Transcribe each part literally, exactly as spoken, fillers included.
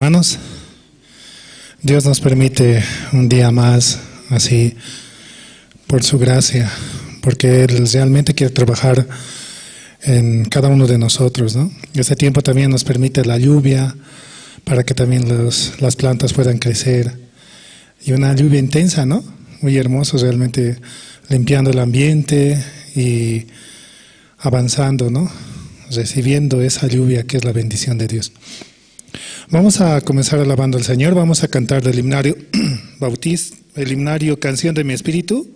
Hermanos, Dios nos permite un día más así por su gracia, porque Él realmente quiere trabajar en cada uno de nosotros, ¿no? Este tiempo también nos permite la lluvia para que también los, las plantas puedan crecer. Y una lluvia intensa, ¿no? Muy hermoso, realmente limpiando el ambiente y avanzando, ¿no? Recibiendo esa lluvia que es la bendición de Dios. Vamos a comenzar alabando al Señor, vamos a cantar del himnario Bautis, el himnario Canción de mi Espíritu,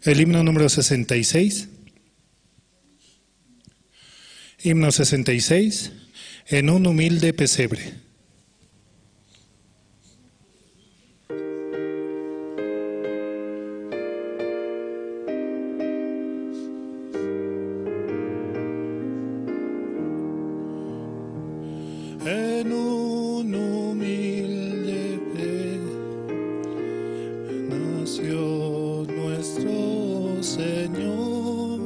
el himno número sesenta y seis. Himno sesenta y seis, en un humilde pesebre. En un humilde pe-, nació nuestro Señor,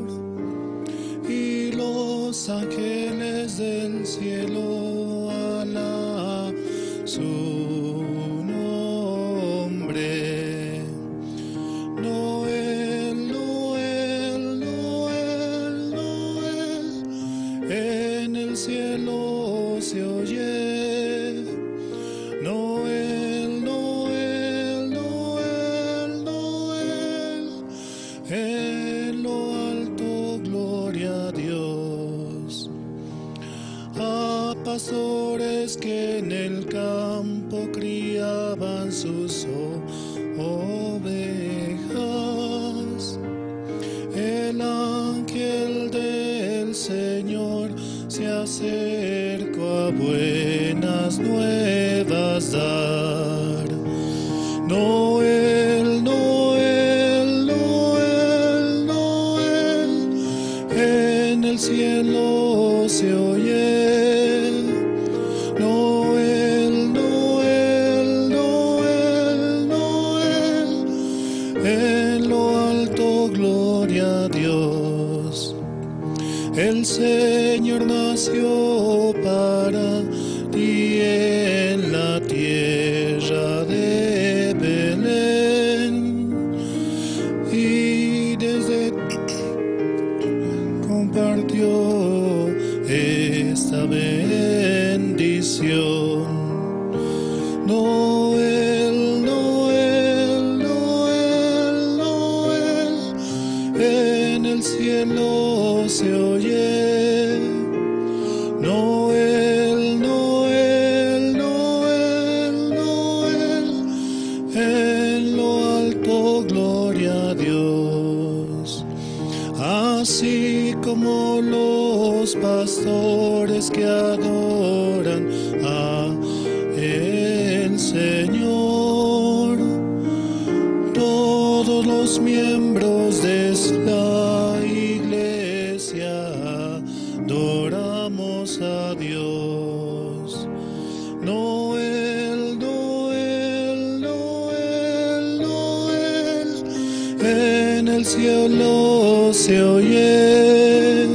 y los ángeles del cielo alaban su nombre. Noel, Noel, Noel, en el cielo se oye. Noel, Noel, Noel, Noel, en lo alto gloria a Dios. A pastores que en el campo criaban sus ovejas, el ángel del Señor se acercó a buenas nuevas dar. Noel, Noel, Noel, Noel, en el cielo se oye. Noel, Noel, Noel, Noel, en lo alto gloria a Dios. El Señor nació para ti en la tierra de Belén, y desde compartió esta bendición. Noel, Noel, Noel, Noel, en el cielo se oye. Noel, Noel, Noel, Noel, en lo alto gloria a Dios. Así como los pastores que adoran a el Señor, todos los miembros de la iglesia adoramos a Dios. Noel, Noel, Noel, Noel, en el cielo se oye.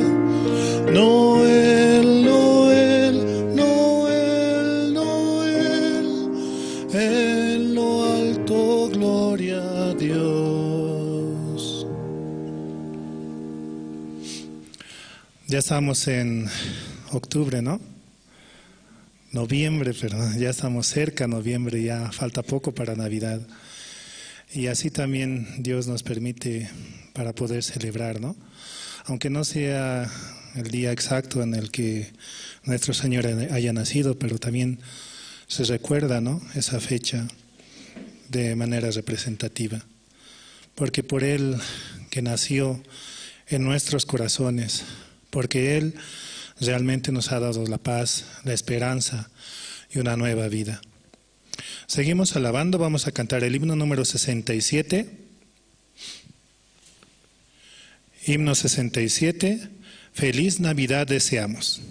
Noel, Noel, Noel, Noel, en lo alto gloria a Dios. Ya estamos en octubre, ¿no? Noviembre, perdón, ya estamos cerca, noviembre, ya falta poco para Navidad. Y así también Dios nos permite para poder celebrar, ¿no? Aunque no sea el día exacto en el que nuestro Señor haya nacido, pero también se recuerda, ¿no? Esa fecha de manera representativa. Porque por Él que nació en nuestros corazones, porque Él realmente nos ha dado la paz, la esperanza y una nueva vida. Seguimos alabando, vamos a cantar el himno número sesenta y siete. Himno sesenta y siete, Feliz Navidad deseamos.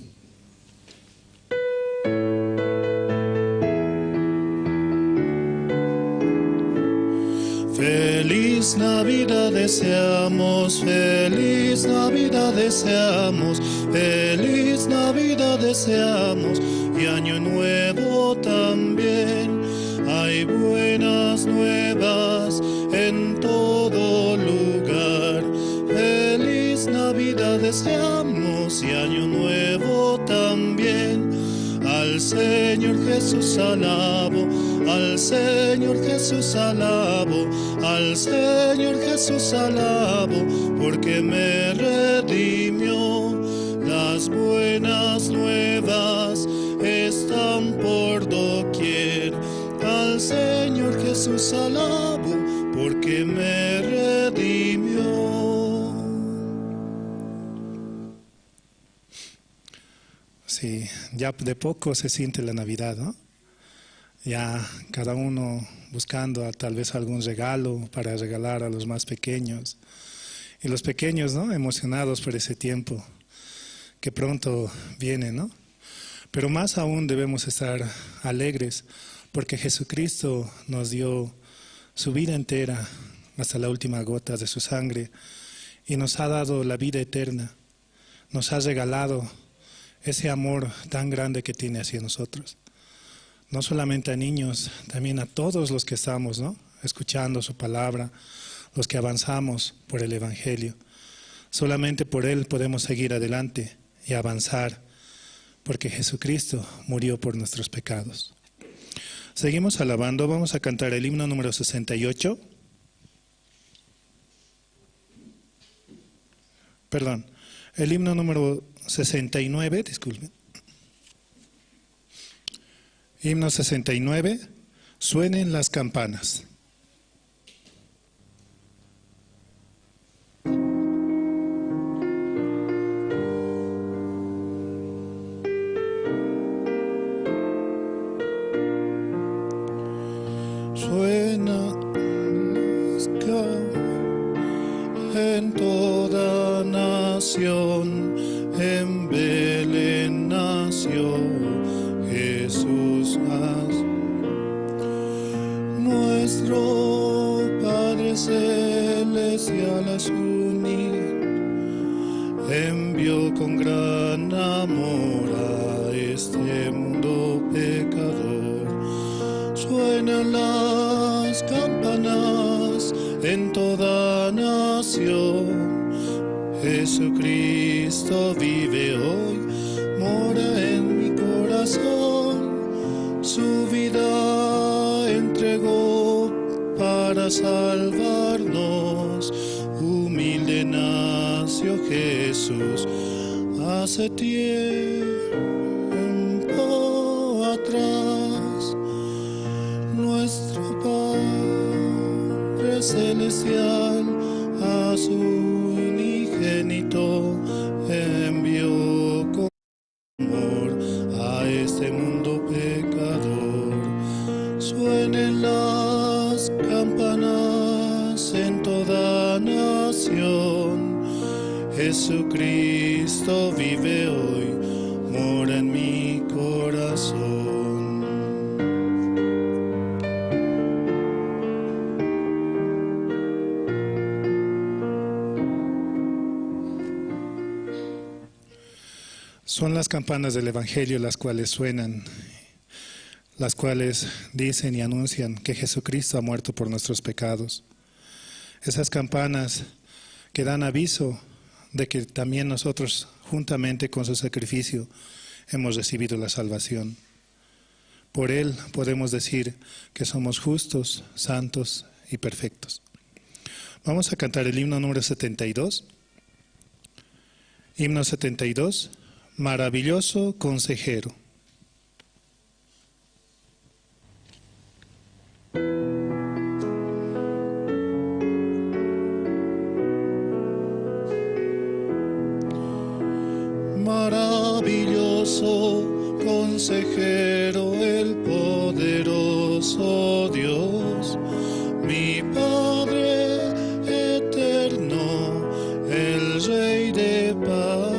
Feliz Feliz Navidad deseamos, feliz Navidad deseamos, feliz Navidad deseamos y Año Nuevo también. Hay buenas nuevas en todo lugar. Feliz Navidad deseamos y Año Nuevo también. Al Señor Jesús alabo, al Señor Jesús alabo, al Señor Jesús alabo, porque me redimió. Las buenas nuevas están por doquier. Al Señor Jesús alabo, porque me redimió. Sí, ya de poco se siente la Navidad, ¿no? Ya cada uno buscando a, tal vez algún regalo para regalar a los más pequeños. Y los pequeños, ¿no? Emocionados por ese tiempo que pronto viene, ¿no? Pero más aún debemos estar alegres porque Jesucristo nos dio su vida entera hasta la última gota de su sangre y nos ha dado la vida eterna. Nos ha regalado ese amor tan grande que tiene hacia nosotros. No solamente a niños, también a todos los que estamos, ¿no? Escuchando su palabra, los que avanzamos por el Evangelio. Solamente por Él podemos seguir adelante y avanzar, porque Jesucristo murió por nuestros pecados. Seguimos alabando, vamos a cantar el himno número sesenta y ocho. Perdón, el himno número sesenta y nueve, disculpen. Himno sesenta y nueve, suenen las campanas. Suena en toda nación, en Belén nació Jesús. Nuestro Padre Celestial a su niño envió con gran amor a este mundo pecador. Suenan las campanas en toda nación. Jesucristo vive hoy, mora en mi corazón. Su vida entregó para salvarnos. Humilde nació Jesús hace tiempo atrás. Nuestro Padre Celestial a su unigénito envió con amor a este mundo pecador. Suenen las campanas en toda nación. Jesucristo vive hoy, mora en mi corazón. Son las campanas del Evangelio las cuales suenan, las cuales dicen y anuncian que Jesucristo ha muerto por nuestros pecados. Esas campanas que dan aviso de que también nosotros, juntamente con su sacrificio, hemos recibido la salvación. Por él podemos decir que somos justos, santos y perfectos. Vamos a cantar el himno número setenta y dos. Himno setenta y dos, Maravilloso Consejero. Maravilloso consejero, el poderoso Dios, mi Padre eterno, el Rey de paz.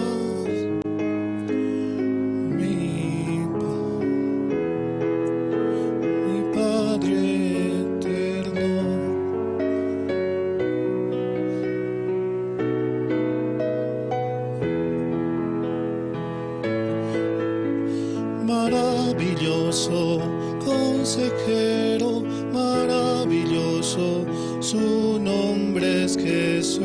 Mi pa-, mi Padre eterno. Su nombre es Jesús.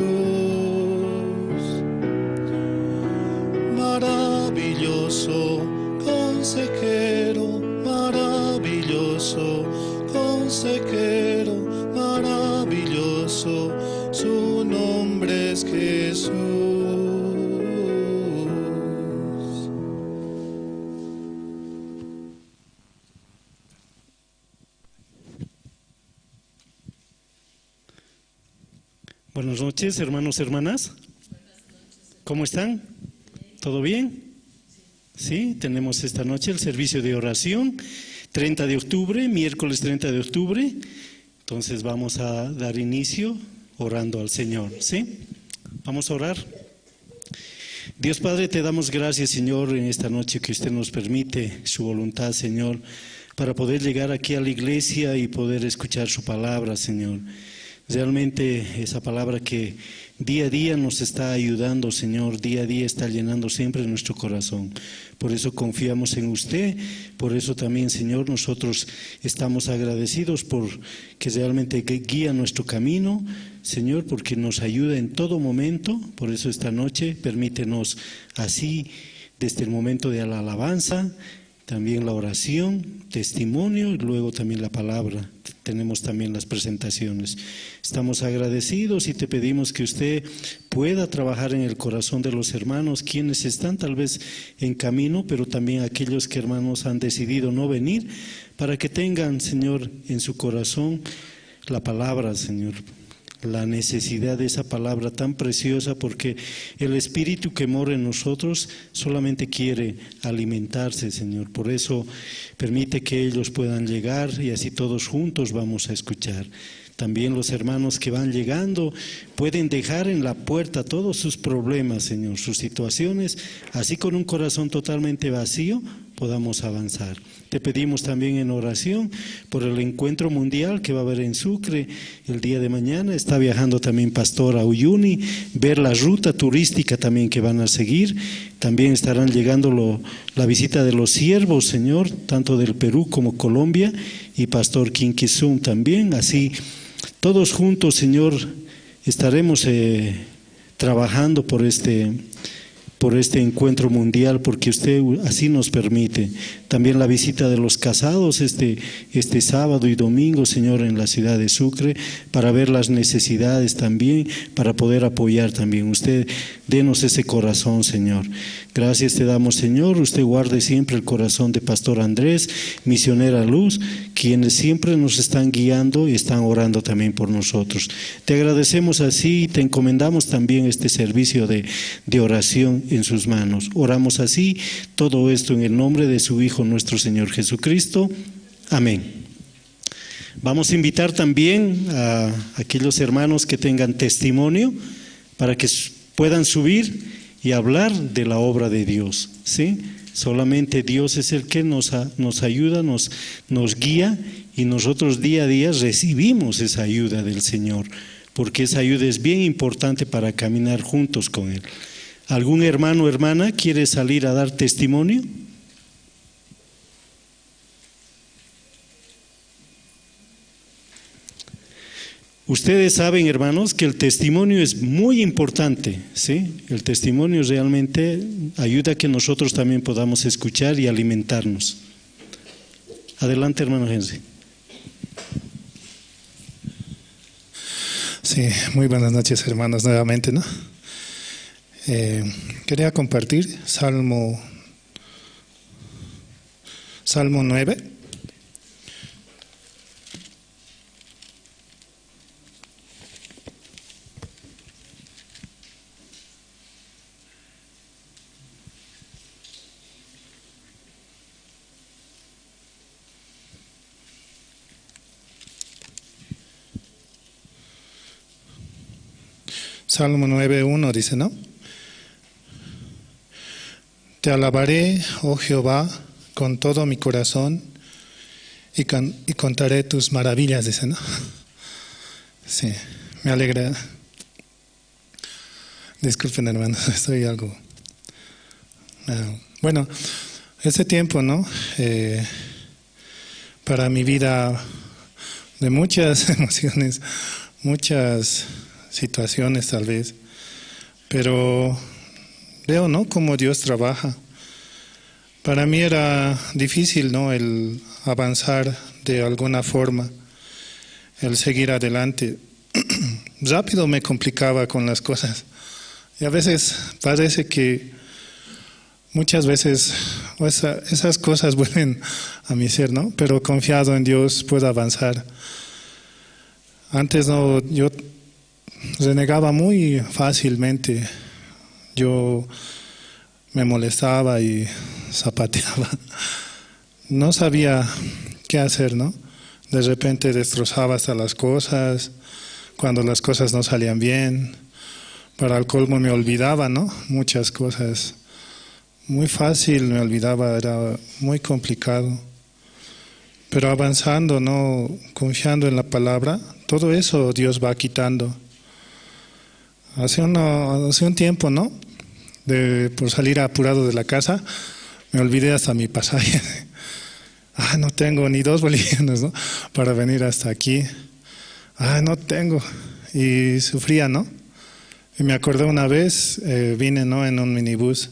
Maravilloso consejero, maravilloso consejero, maravilloso, su nombre es Jesús. Buenas noches, hermanos, hermanas. ¿Cómo están? ¿Todo bien? Sí, tenemos esta noche el servicio de oración, treinta de octubre, miércoles treinta de octubre. Entonces vamos a dar inicio orando al Señor, ¿sí? Vamos a orar. Dios Padre, te damos gracias, Señor, en esta noche que usted nos permite su voluntad, Señor, para poder llegar aquí a la iglesia y poder escuchar su palabra, Señor. Realmente esa palabra que día a día nos está ayudando, Señor, día a día está llenando siempre nuestro corazón. Por eso confiamos en usted, por eso también, Señor, nosotros estamos agradecidos por que realmente gui-, guía nuestro camino, Señor, porque nos ayuda en todo momento. Por eso esta noche permítenos así, desde el momento de la alabanza, también la oración, testimonio y luego también la palabra. Tenemos también las presentaciones. Estamos agradecidos y te pedimos que usted pueda trabajar en el corazón de los hermanos, quienes están tal vez en camino, pero también aquellos que, hermanos, han decidido no venir, para que tengan, Señor, en su corazón la palabra, Señor, la necesidad de esa palabra tan preciosa, porque el Espíritu que mora en nosotros solamente quiere alimentarse, Señor. Por eso, permite que ellos puedan llegar y así todos juntos vamos a escuchar. También los hermanos que van llegando pueden dejar en la puerta todos sus problemas, Señor, sus situaciones, así con un corazón totalmente vacío podamos avanzar. Te pedimos también en oración por el encuentro mundial que va a haber en Sucre el día de mañana. Está viajando también Pastor a Uyuni, ver la ruta turística también que van a seguir. También estarán llegando lo-, la visita de los siervos, Señor, tanto del Perú como Colombia, y Pastor Kim Ki-sung también. Así, todos juntos, Señor, estaremos, eh, trabajando por este, por este encuentro mundial, porque usted así nos permite. También la visita de los casados este, este sábado y domingo, Señor, en la ciudad de Sucre, para ver las necesidades también, para poder apoyar también. Usted, denos ese corazón, Señor. Gracias te damos, Señor. Usted guarde siempre el corazón de Pastor Andrés, misionera Luz, quienes siempre nos están guiando y están orando también por nosotros. Te agradecemos así y te encomendamos también este servicio de, de oración en sus manos. Oramos así, todo esto en el nombre de su Hijo, nuestro Señor Jesucristo. Amén. Vamos a invitar también a aquellos hermanos que tengan testimonio para que s-, puedan subir y hablar de la obra de Dios, ¿sí? Solamente Dios es el que nos a-, nos ayuda, nos, nos guía, y nosotros día a día recibimos esa ayuda del Señor, porque esa ayuda es bien importante para caminar juntos con Él. ¿Algún hermano o hermana quiere salir a dar testimonio? Ustedes saben, hermanos, que el testimonio es muy importante, ¿sí? El testimonio realmente ayuda a que nosotros también podamos escuchar y alimentarnos. Adelante, hermano Henry. Sí, muy buenas noches, hermanos, nuevamente, ¿no? Eh, quería compartir Salmo, Salmo nueve. Salmo nueve uno dice, ¿no? Te alabaré, oh Jehová, con todo mi corazón y con-, y contaré tus maravillas, dice, ¿no? Sí, me alegra. Disculpen, hermanos, estoy algo, ah, bueno, ese tiempo, ¿no? Eh, para mi vida de muchas emociones, muchas situaciones tal vez, pero veo, ¿no? Cómo Dios trabaja. Para mí era difícil, ¿no? El avanzar de alguna forma, el seguir adelante. Rápido me complicaba con las cosas. Y a veces parece que muchas veces, o esa- esas cosas vuelven a mi ser, ¿no? Pero confiado en Dios puedo avanzar. Antes no, yo renegaba muy fácilmente. Yo me molestaba y zapateaba. No sabía qué hacer, ¿no? De repente destrozaba hasta las cosas, cuando las cosas no salían bien. Para el colmo me olvidaba, ¿no? Muchas cosas. Muy fácil me olvidaba, era muy complicado. Pero avanzando, ¿no? Confiando en la palabra, todo eso Dios va quitando. Hace, una- hace un tiempo, ¿no? De, por salir apurado de la casa, me olvidé hasta mi pasaje. Ah, no tengo ni dos bolivianos, ¿no? Para venir hasta aquí. Ah, no tengo. Y sufría, ¿no? Y me acordé una vez, eh, vine, ¿no? En un minibús.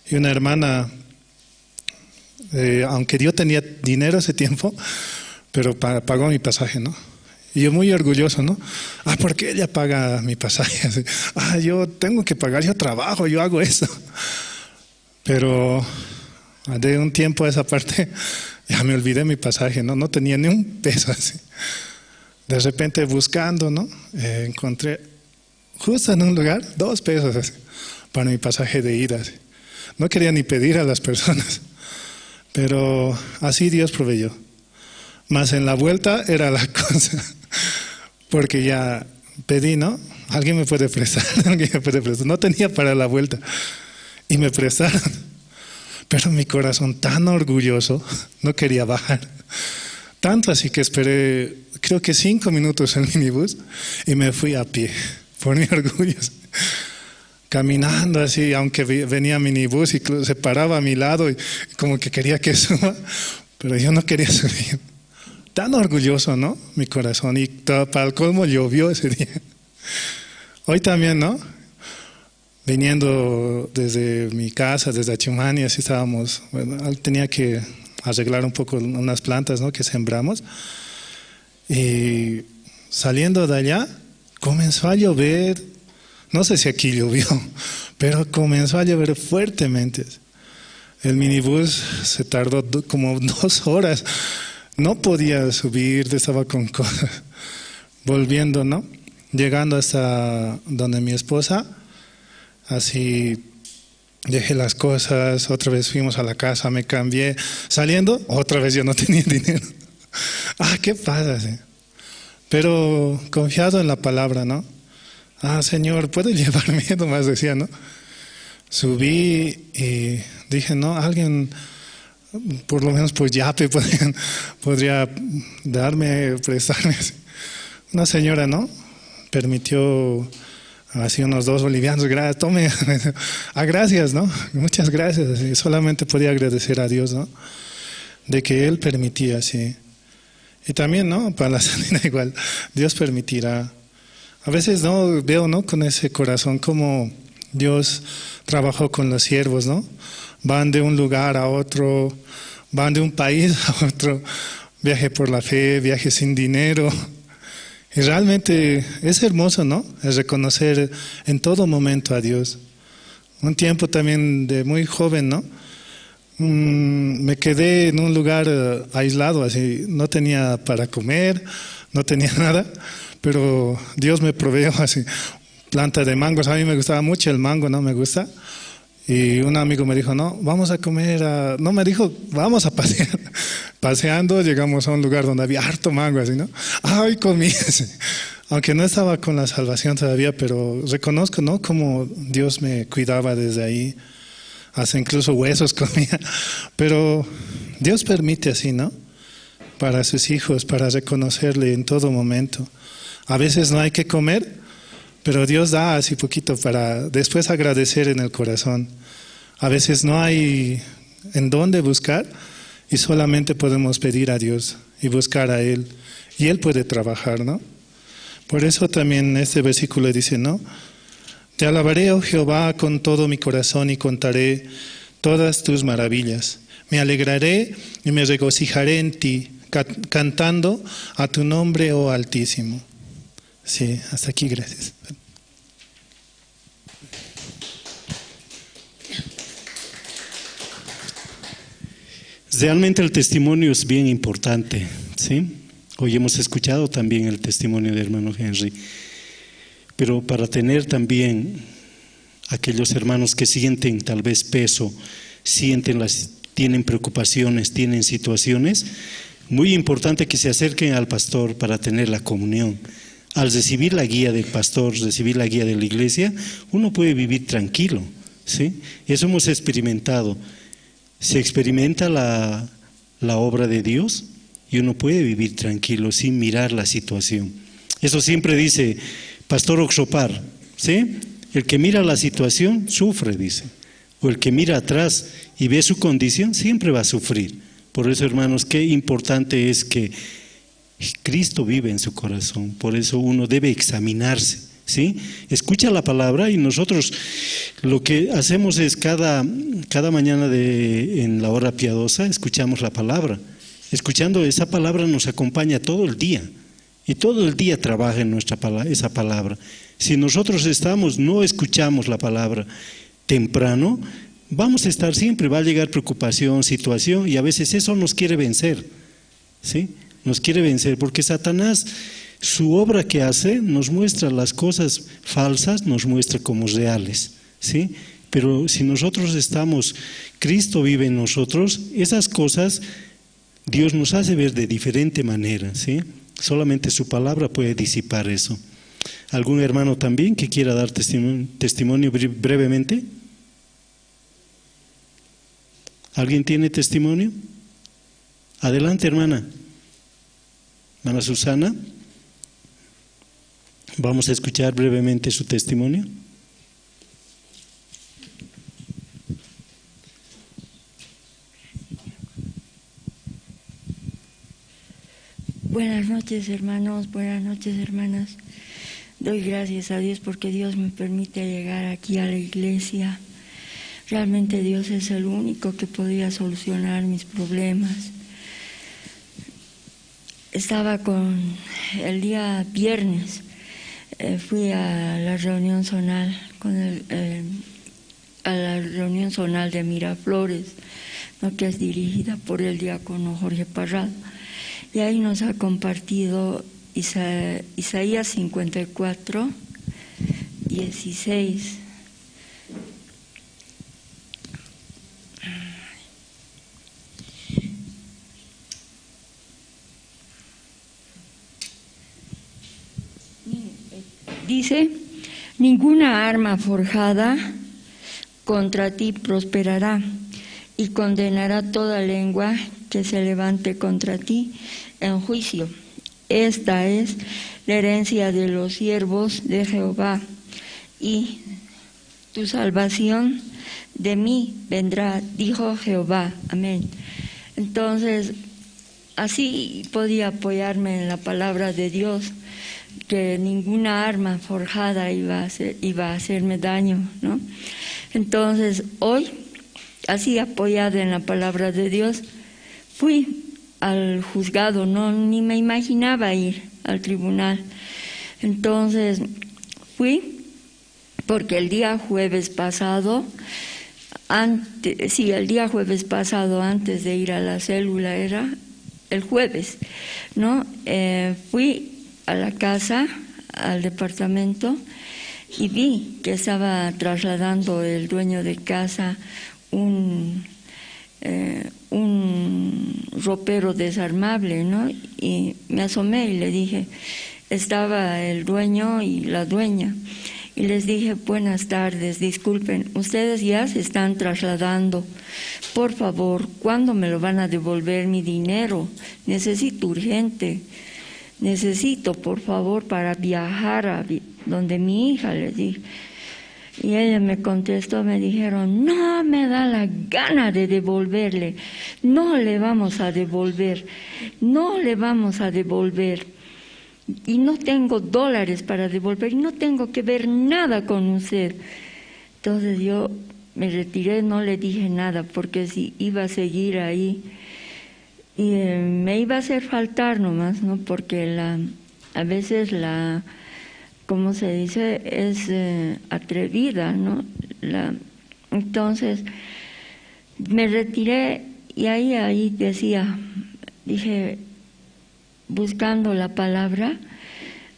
Y una hermana, eh, aunque yo tenía dinero ese tiempo, pero pa- pagó mi pasaje, ¿no? Y yo muy orgulloso, ¿no? Ah, ¿por qué ella paga mi pasaje? Así, ah, yo tengo que pagar, yo trabajo, yo hago eso. Pero de un tiempo a esa parte, ya me olvidé mi pasaje, ¿no? No tenía ni un peso así. De repente buscando, ¿no? Eh, encontré justo en un lugar dos pesos así, para mi pasaje de ida, así. No quería ni pedir a las personas, pero así Dios proveyó. Más en la vuelta era la cosa, porque ya pedí, ¿no? Alguien me puede prestar, alguien me puede prestar. No tenía para la vuelta y me prestaron. Pero mi corazón tan orgulloso, no quería bajar. Tanto así que esperé, creo que cinco minutos en el minibús y me fui a pie, por mi orgullo. Caminando así, aunque ve- venía minibús y cl- se paraba a mi lado y como que quería que suba, pero yo no quería subir. Tan orgulloso, ¿no? Mi corazón. Y ta- para el colmo llovió ese día. Hoy también, ¿no? Viniendo desde mi casa, desde Achumani, así estábamos. Bueno, al- tenía que arreglar un poco unas plantas, ¿no? Que sembramos. Y saliendo de allá, comenzó a llover. No sé si aquí llovió, pero comenzó a llover fuertemente. El minibús se tardó do- como dos horas. No podía subir, estaba con cosas. Volviendo, ¿no? Llegando hasta donde mi esposa, así dejé las cosas, otra vez fuimos a la casa, me cambié. Saliendo, otra vez yo no tenía dinero. Ah, ¿qué pasa? Sí. Pero confiado en la palabra, ¿no? Ah, Señor, puede llevarme, nomás decía, ¿no? Subí y dije, no, alguien, por lo menos por yape, podrían- podría darme, prestarme. Una señora, ¿no? Permitió así unos dos bolivianos, gracias, tome. Ah, gracias, ¿no? Muchas gracias. Y solamente podía agradecer a Dios, ¿no? De que Él permitía así. Y también, ¿no? Para la salida igual, Dios permitirá. A veces, ¿no? Veo, ¿no? Con ese corazón como Dios trabajó con los siervos, ¿no? Van de un lugar a otro, van de un país a otro, viaje por la fe, viaje sin dinero. Y realmente es hermoso, ¿no? Es reconocer en todo momento a Dios. Un tiempo también de muy joven, ¿no? Mm, me quedé en un lugar, eh, aislado, así, no tenía para comer, no tenía nada, pero Dios me proveó así, planta de mangos, a mí me gustaba mucho el mango, ¿no? Me gusta. Y un amigo me dijo, no, vamos a comer, a-", no me dijo, vamos a pasear. Paseando llegamos a un lugar donde había harto mango, así, ¿no? Ay, comí, así. Aunque no estaba con la salvación todavía, pero reconozco, ¿no? Cómo Dios me cuidaba desde ahí. Hasta incluso huesos comía. Pero Dios permite así, ¿no? Para sus hijos, para reconocerle en todo momento. A veces no hay que comer, pero Dios da así poquito para después agradecer en el corazón. A veces no hay en dónde buscar y solamente podemos pedir a Dios y buscar a Él. Y él puede trabajar, ¿no? Por eso también este versículo dice, ¿no? Te alabaré, oh Jehová, con todo mi corazón y contaré todas tus maravillas. Me alegraré y me regocijaré en ti, ca- cantando a tu nombre, oh Altísimo. Sí, hasta aquí, gracias. Realmente el testimonio es bien importante, ¿sí? Hoy hemos escuchado también el testimonio de hermano Henry, pero para tener también aquellos hermanos que sienten tal vez peso, sienten las, tienen preocupaciones, tienen situaciones, muy importante que se acerquen al pastor para tener la comunión. Al recibir la guía del pastor, recibir la guía de la iglesia, uno puede vivir tranquilo, ¿sí? Eso hemos experimentado. Se experimenta la, la obra de Dios y uno puede vivir tranquilo sin mirar la situación. Eso siempre dice Pastor Oxopar, ¿sí? El que mira la situación sufre, dice. O el que mira atrás y ve su condición siempre va a sufrir. Por eso, hermanos, qué importante es que Cristo vive en su corazón, por eso uno debe examinarse, ¿sí? Escucha la palabra y nosotros lo que hacemos es cada, cada mañana de, en la hora piadosa, escuchamos la palabra. Escuchando esa palabra nos acompaña todo el día y todo el día trabaja en nuestra pala- esa palabra. Si nosotros estamos, no escuchamos la palabra temprano, vamos a estar siempre, va a llegar preocupación, situación y a veces eso nos quiere vencer. ¿Sí? Nos quiere vencer, porque Satanás, su obra que hace, nos muestra las cosas falsas, nos muestra como reales, ¿sí? Pero si nosotros estamos, Cristo vive en nosotros, esas cosas Dios nos hace ver de diferente manera, ¿sí? Solamente su palabra puede disipar eso. ¿Algún hermano también que quiera dar testimonio, testimonio bre- brevemente? ¿Alguien tiene testimonio? Adelante, hermana. Hermana Susana, vamos a escuchar brevemente su testimonio. Buenas noches, hermanos, buenas noches, hermanas. Doy gracias a Dios porque Dios me permite llegar aquí a la iglesia. Realmente Dios es el único que podía solucionar mis problemas. Estaba con, el día viernes, eh, fui a la reunión zonal con el, eh, a la reunión zonal de Miraflores, ¿no? Que es dirigida por el diácono Jorge Parrado. Y ahí nos ha compartido Isa- Isaías cincuenta y cuatro, dieciséis. Dice: "Ninguna arma forjada contra ti prosperará, y condenará toda lengua que se levante contra ti en juicio. Esta es la herencia de los siervos de Jehová, y tu salvación de mí vendrá, dijo Jehová". Amén. Entonces, así podía apoyarme en la palabra de Dios, que ninguna arma forjada iba a ser, iba a hacerme daño, ¿no? Entonces, hoy, así apoyada en la palabra de Dios, fui al juzgado, no, ni me imaginaba ir al tribunal. Entonces, fui porque el día jueves pasado, antes, sí, el día jueves pasado, antes de ir a la célula, era el jueves, ¿no? Eh, fui a la casa, al departamento, y vi que estaba trasladando el dueño de casa un, eh, un ropero desarmable, ¿no? Y me asomé y le dije, estaba el dueño y la dueña. Y les dije: "Buenas tardes, disculpen, ustedes ya se están trasladando. Por favor, ¿cuándo me lo van a devolver mi dinero? Necesito urgente. Necesito, por favor, para viajar a vi- donde mi hija", les dije. Y ella me contestó, me dijeron: "No me da la gana de devolverle, no le vamos a devolver, no le vamos a devolver. Y no tengo dólares para devolver, y no tengo que ver nada con usted". Entonces yo me retiré, no le dije nada, porque si iba a seguir ahí, y, eh, me iba a hacer faltar nomás, ¿no? Porque la, a veces la, ¿cómo se dice? Es, eh, atrevida, ¿no? La, entonces, me retiré y ahí, ahí decía, dije, buscando la palabra,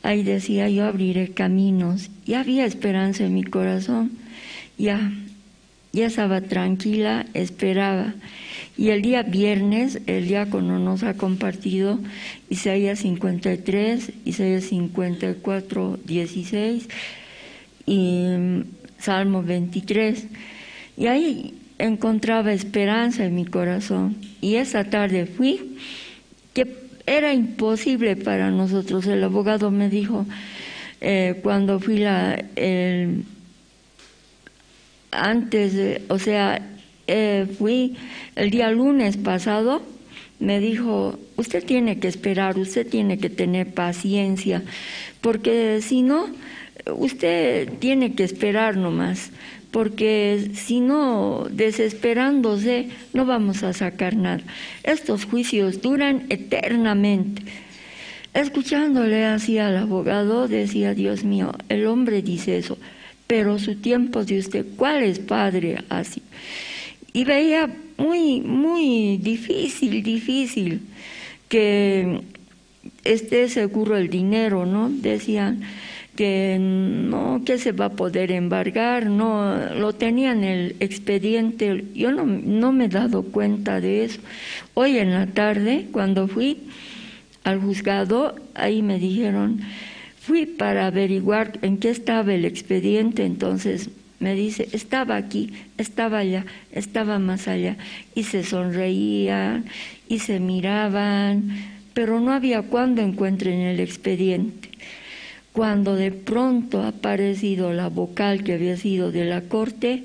ahí decía: "Yo abriré caminos". Ya había esperanza en mi corazón, ya, ya estaba tranquila, esperaba. Y el día viernes, el diácono nos ha compartido Isaías cincuenta y tres, Isaías cincuenta y cuatro, dieciséis, y, mm, Salmo veintitrés. Y ahí encontraba esperanza en mi corazón. Y esa tarde fui, que era imposible para nosotros. El abogado me dijo, eh, cuando fui la, el, antes de, o sea, eh, fui el día lunes pasado, me dijo: "Usted tiene que esperar, usted tiene que tener paciencia, porque si no, usted tiene que esperar nomás, porque si no, desesperándose, no vamos a sacar nada. Estos juicios duran eternamente". Escuchándole así al abogado, decía: "Dios mío, el hombre dice eso, pero su tiempo de usted, ¿cuál es, padre?". Así. Y veía muy, muy difícil, difícil que esté seguro el dinero, ¿no? Decían que no, que se va a poder embargar, no, lo tenían el expediente. Yo no, no me he dado cuenta de eso. Hoy en la tarde, cuando fui al juzgado, ahí me dijeron, fui para averiguar en qué estaba el expediente, entonces me dice: "Estaba aquí, estaba allá, estaba más allá". Y se sonreían, y se miraban, pero no había cuándo encuentren el expediente. Cuando de pronto ha aparecido la vocal que había sido de la corte,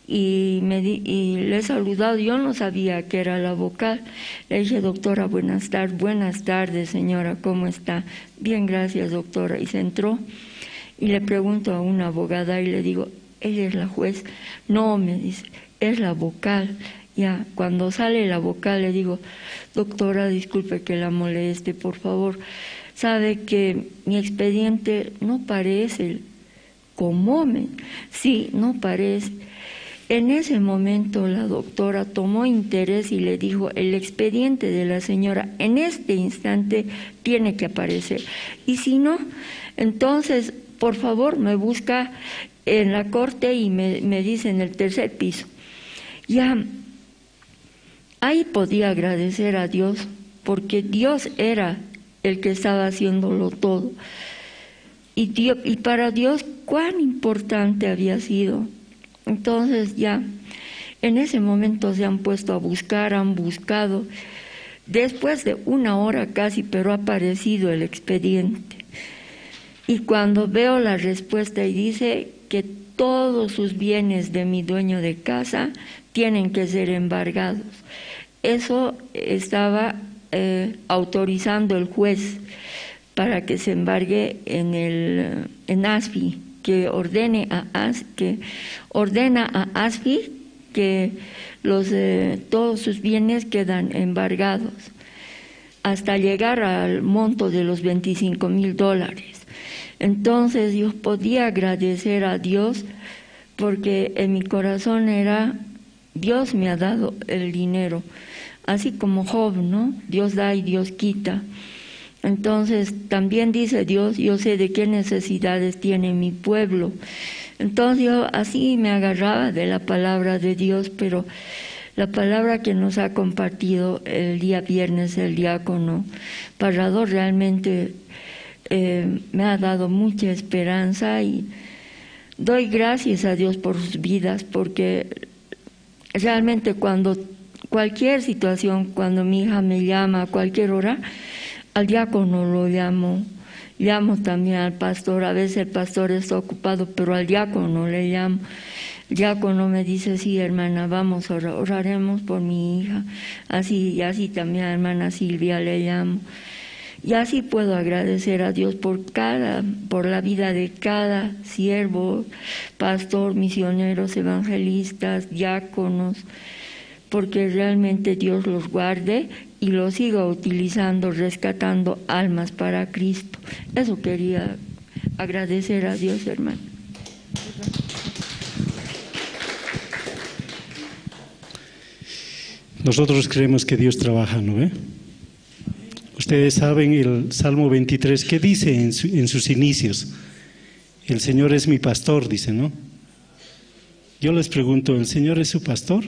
y me di-, y le he saludado, yo no sabía que era la vocal. Le dije: "Doctora, buenas tardes". "Buenas tardes, señora, ¿cómo está?". "Bien, gracias, doctora". Y se entró, y le pregunto a una abogada y le digo: "¿Ella es la juez?". "No", me dice, "es la vocal". Ya, cuando sale la vocal le digo: "Doctora, disculpe que la moleste, por favor. Sabe que mi expediente no parece". "¿Cómo, me?". "Sí, no parece". En ese momento la doctora tomó interés y le dijo: "El expediente de la señora en este instante tiene que aparecer. Y si no, entonces, por favor, me busca en la corte y me, me dice en el tercer piso". Ya, ahí podía agradecer a Dios, porque Dios era el que estaba haciéndolo todo. Y Dio-, y para Dios cuán importante había sido. Entonces ya, en ese momento se han puesto a buscar, han buscado. Después de una hora casi, pero ha aparecido el expediente. Y cuando veo la respuesta y dice que todos sus bienes de mi dueño de casa tienen que ser embargados. Eso estaba, eh, autorizando el juez para que se embargue en el, en ASFI, que ordene a As-, que ordena a ASFI que los, eh, todos sus bienes quedan embargados hasta llegar al monto de los veinticinco mil dólares. Entonces yo podía agradecer a Dios porque en mi corazón era: "Dios me ha dado el dinero". Así como Job, ¿no? Dios da y Dios quita. Entonces, también dice Dios: "Yo sé de qué necesidades tiene mi pueblo". Entonces, yo así me agarraba de la palabra de Dios, pero la palabra que nos ha compartido el día viernes el diácono Parrador realmente, eh, me ha dado mucha esperanza y doy gracias a Dios por sus vidas, porque realmente cuando cualquier situación, cuando mi hija me llama a cualquier hora, al diácono lo llamo. Llamo también al pastor, a veces el pastor está ocupado, pero al diácono le llamo. El diácono me dice: "Sí, hermana, vamos a orar, oraremos por mi hija". Así, y así también a hermana Silvia le llamo. Y así puedo agradecer a Dios por cada, por la vida de cada siervo, pastor, misioneros, evangelistas, diáconos, porque realmente Dios los guarde y los siga utilizando, rescatando almas para Cristo. Eso quería agradecer a Dios, hermano. Nosotros creemos que Dios trabaja, ¿no ve? Ustedes saben el Salmo veintitrés, ¿qué dice en su, en sus inicios? "El Señor es mi pastor", dice, ¿no? Yo les pregunto, ¿el Señor es su pastor?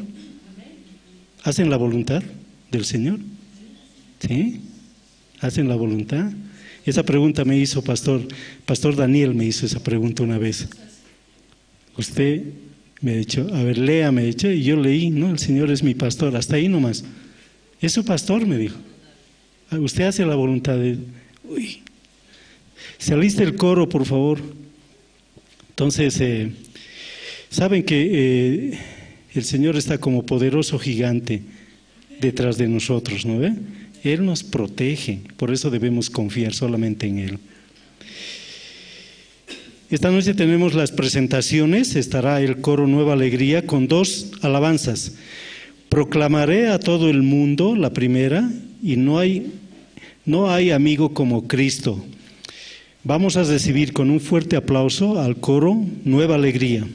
¿Hacen la voluntad del Señor? ¿Sí? ¿Hacen la voluntad? Esa pregunta me hizo pastor, pastor Daniel me hizo esa pregunta una vez. Usted me ha dicho, a ver, lea, me ha dicho, y yo leí, ¿no? "El Señor es mi pastor", hasta ahí nomás. "Es su pastor", me dijo. "Ah, usted hace la voluntad de". Uy. Se alista el coro, por favor. Entonces, eh, saben que, eh, el Señor está como poderoso gigante detrás de nosotros, ¿no ve? Él nos protege, por eso debemos confiar solamente en Él. Esta noche tenemos las presentaciones, estará el coro Nueva Alegría con dos alabanzas. "Proclamaré a todo el mundo", la primera, y "No hay, no hay amigo como Cristo". Vamos a recibir con un fuerte aplauso al coro Nueva Alegría.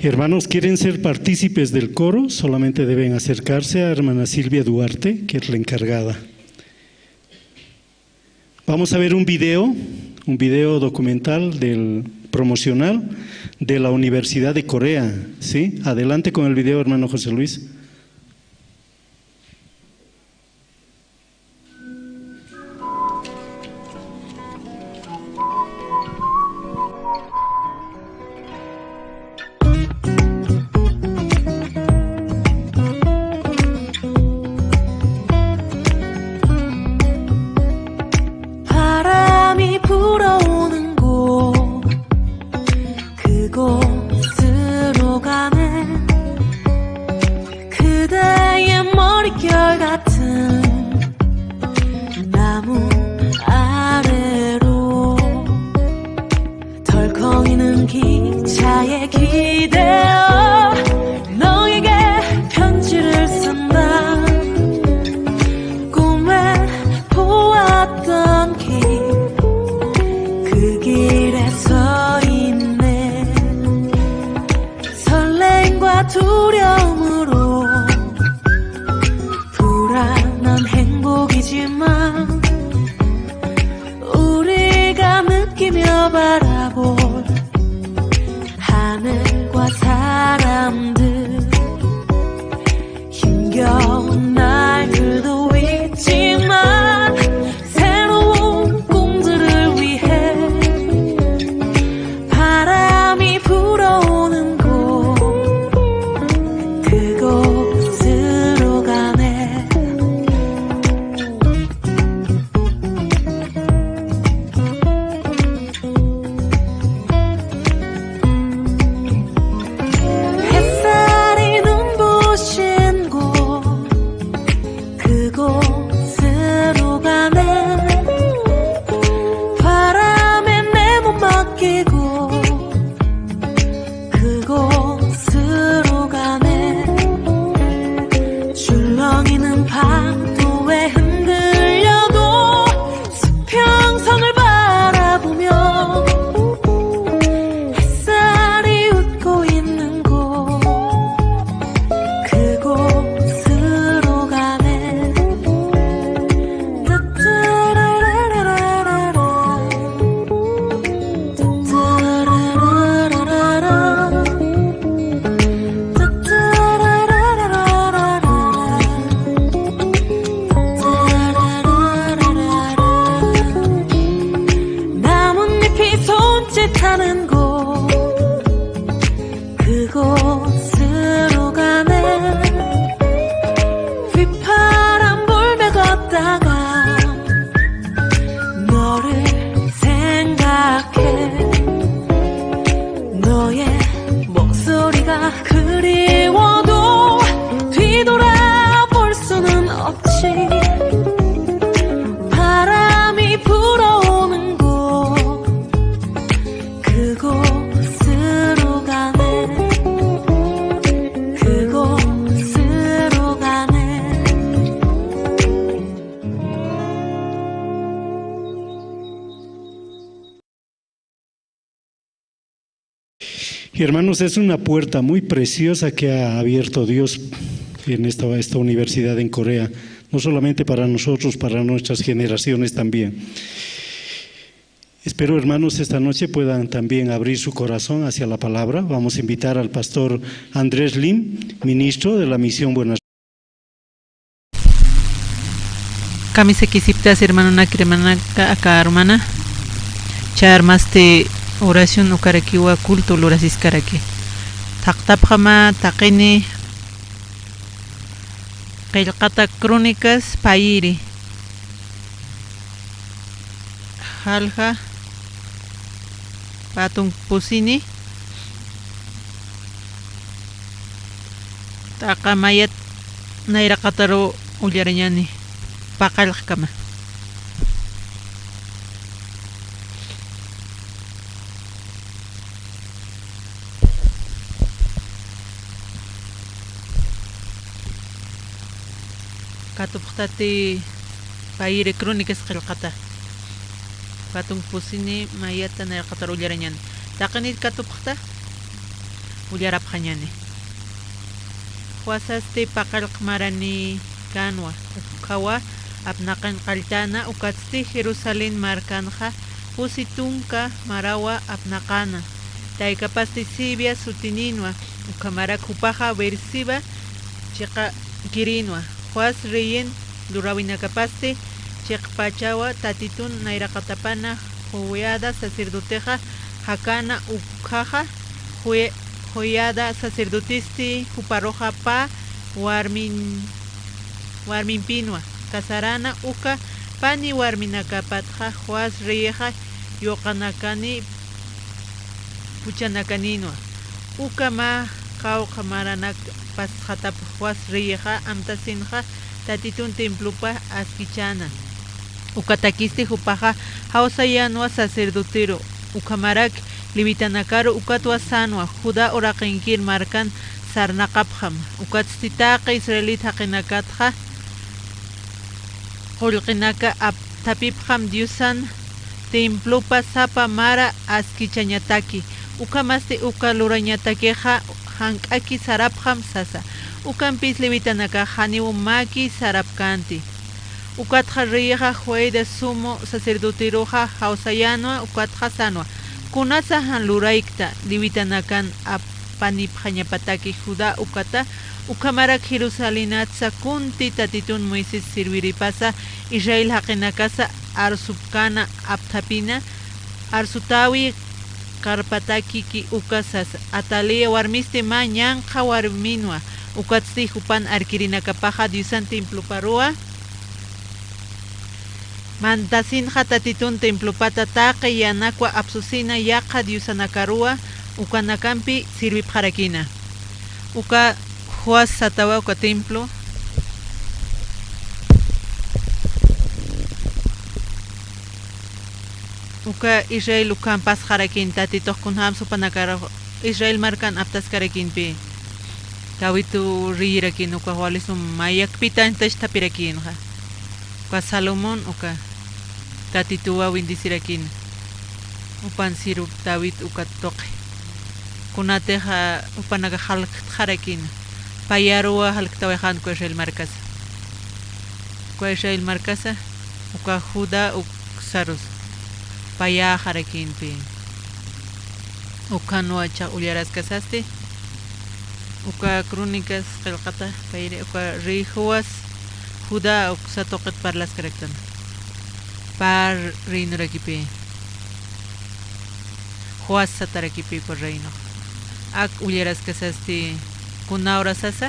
Hermanos, ¿quieren ser partícipes del coro? Solamente deben acercarse a hermana Silvia Duarte, que es la encargada. Vamos a ver un video, un video documental del, promocional de la Universidad de Corea, ¿sí? Adelante con el video, hermano José Luis. 바람이 불어오는 곳, 그곳으로 가네. 그대의 머릿결 같은 나무 아래로 덜컹이는 기차에 기대어 너에게 편지를 쓴다. 꿈에 보았던 길, 그 길에 서 있네. 설레임과 두려움으로 불안한 행복이지만 우리가 느끼며 바라볼 하늘과 사람들 힘겨운 날들도 있지만 새로운 꿈들을 위해 바람이 불어오는 곳 그곳으로 가네. 햇살이 눈부신 곳 그곳으로 가네. 바람에 내 몸 맡기고 그곳으로 가네. 출렁이는 파도에 흔들려도 수평선을 바라보며 햇살이 웃고 있는 곳 그곳으로 가네. 나뭇잎이 손짓하는 곳 그곳으로 가네. 휘파람 불며 걷다가 너를 생각해. 너의 목소리가 그리워도 뒤돌아볼 수는 없지. 바람이 불어오는 곳 그곳으로 가네. 그곳으로 가네. Hermanos, es una puerta muy preciosa que ha abierto Dios en esta, esta universidad en Corea, no solamente para nosotros, para nuestras generaciones también. Espero, hermanos, esta noche puedan también abrir su corazón hacia la palabra. Vamos a invitar al pastor Andrés Lim, ministro de la Misión Buenas. Kamisakisiptas hermanunaka, hermanaka, aka hermana. Chayarmasti oración ukarakiwa culto lurasiskaraki. Thaqtapxama taqini Qillqata Crónicas payiri. Jalja, patunk pusini, t'aqa mayat nayraqataru ullarañani, paqallqkama. Katupxtati payiri Crónicas qillqata. Patunk pusini mayat nayraqataru ullarañani. Taqinit katupxta. Ullarapxañani. Joasasti paqallq maranikanwa, ukkhawa apnaqañ qalltana, ukatsti Jerusalén markanxa pusi tunka marawa apnaqana. Taykapasti Sibia sutininwa, ukhamarak jupaxa Beerseba chiqakirinwa. Joas reyin luräwinakapasti chiqpachawa, Tatitun nayraqatapana Joiada sacerdotexa jakana, ukkhaxa Joi-, Joiada sacerdotesti juparuxa pä warmin-, warmimpinwa casarana, uka pani warminakapatxa Joas reyixa yuqanakani puchanakanïnwa. Uka mä qawqha maranak pasxatap Joas reyixa amtasinxa Tatitun templopa askichäna. Ukatakisti jupaxa jawsayänwa sacerdoteru, ukhamarak levitanakaru, ukatwa sänwa, Judá uraqinkir markan sarnaqapxam. Ukatsti taqi israelit jaqinakatxa qullqinaka apthapipxam Diosan templopa sapa mara askichañataki. Ukhamasti uka lurañatakixa jank'aki sarapxam sasa. Ukampis levitanakax janiw mäki sarapkänti. Ukatxa reyixa Joiada sumo sacerdoteruxa jawsayänwa, ukatxa sänwa: ¿Kunasa jan luraykta levitanakan apanipxañapataki Judá ukata? Ukhamarak Jerusalenatsa kunti Tatitun Moisés sirwiripasa Israel jaqinakasa arsupkäna apthapina, arsutäwi qarpatakiki uka sasa. Atalía warmisti mä ñanqha warminwa, ukatsti jupan arkirinakapaxa Diosan temploparuwa mantasinxa Tatitun templopata taqi yanakwa apsusina yaqha diosanakaruwa ukanakampi sirwipxarakïna. Uka Joas satawa uka templo, uka Israel ukham pasxarakïn, Tatitux kunjams jupanakar Israel markan aptaskarakïnpi. David reyirakïn uka wali sum mä yakpitañ tachtapirakïnxa. Uka Salomón uka Tatituwa bendecirakïn. Jupan sirw David uka tuqi. Kunatixa jupanaka jalktxarakïna. Payaruwa jalktawayxän uka Israel markasa. Uka Israel markasa, uka Judá uksarus payäxarakïnpi. Ukhanwa jichhax ullaraskasasti, uka Crónicas qillqata payri, uka rey Joas Judá uksa tuqit parlaskaraktan. Pä reinorakipi, Joas satarakipi uka reinox. Ak ullaraskasasti, kuna hora sasa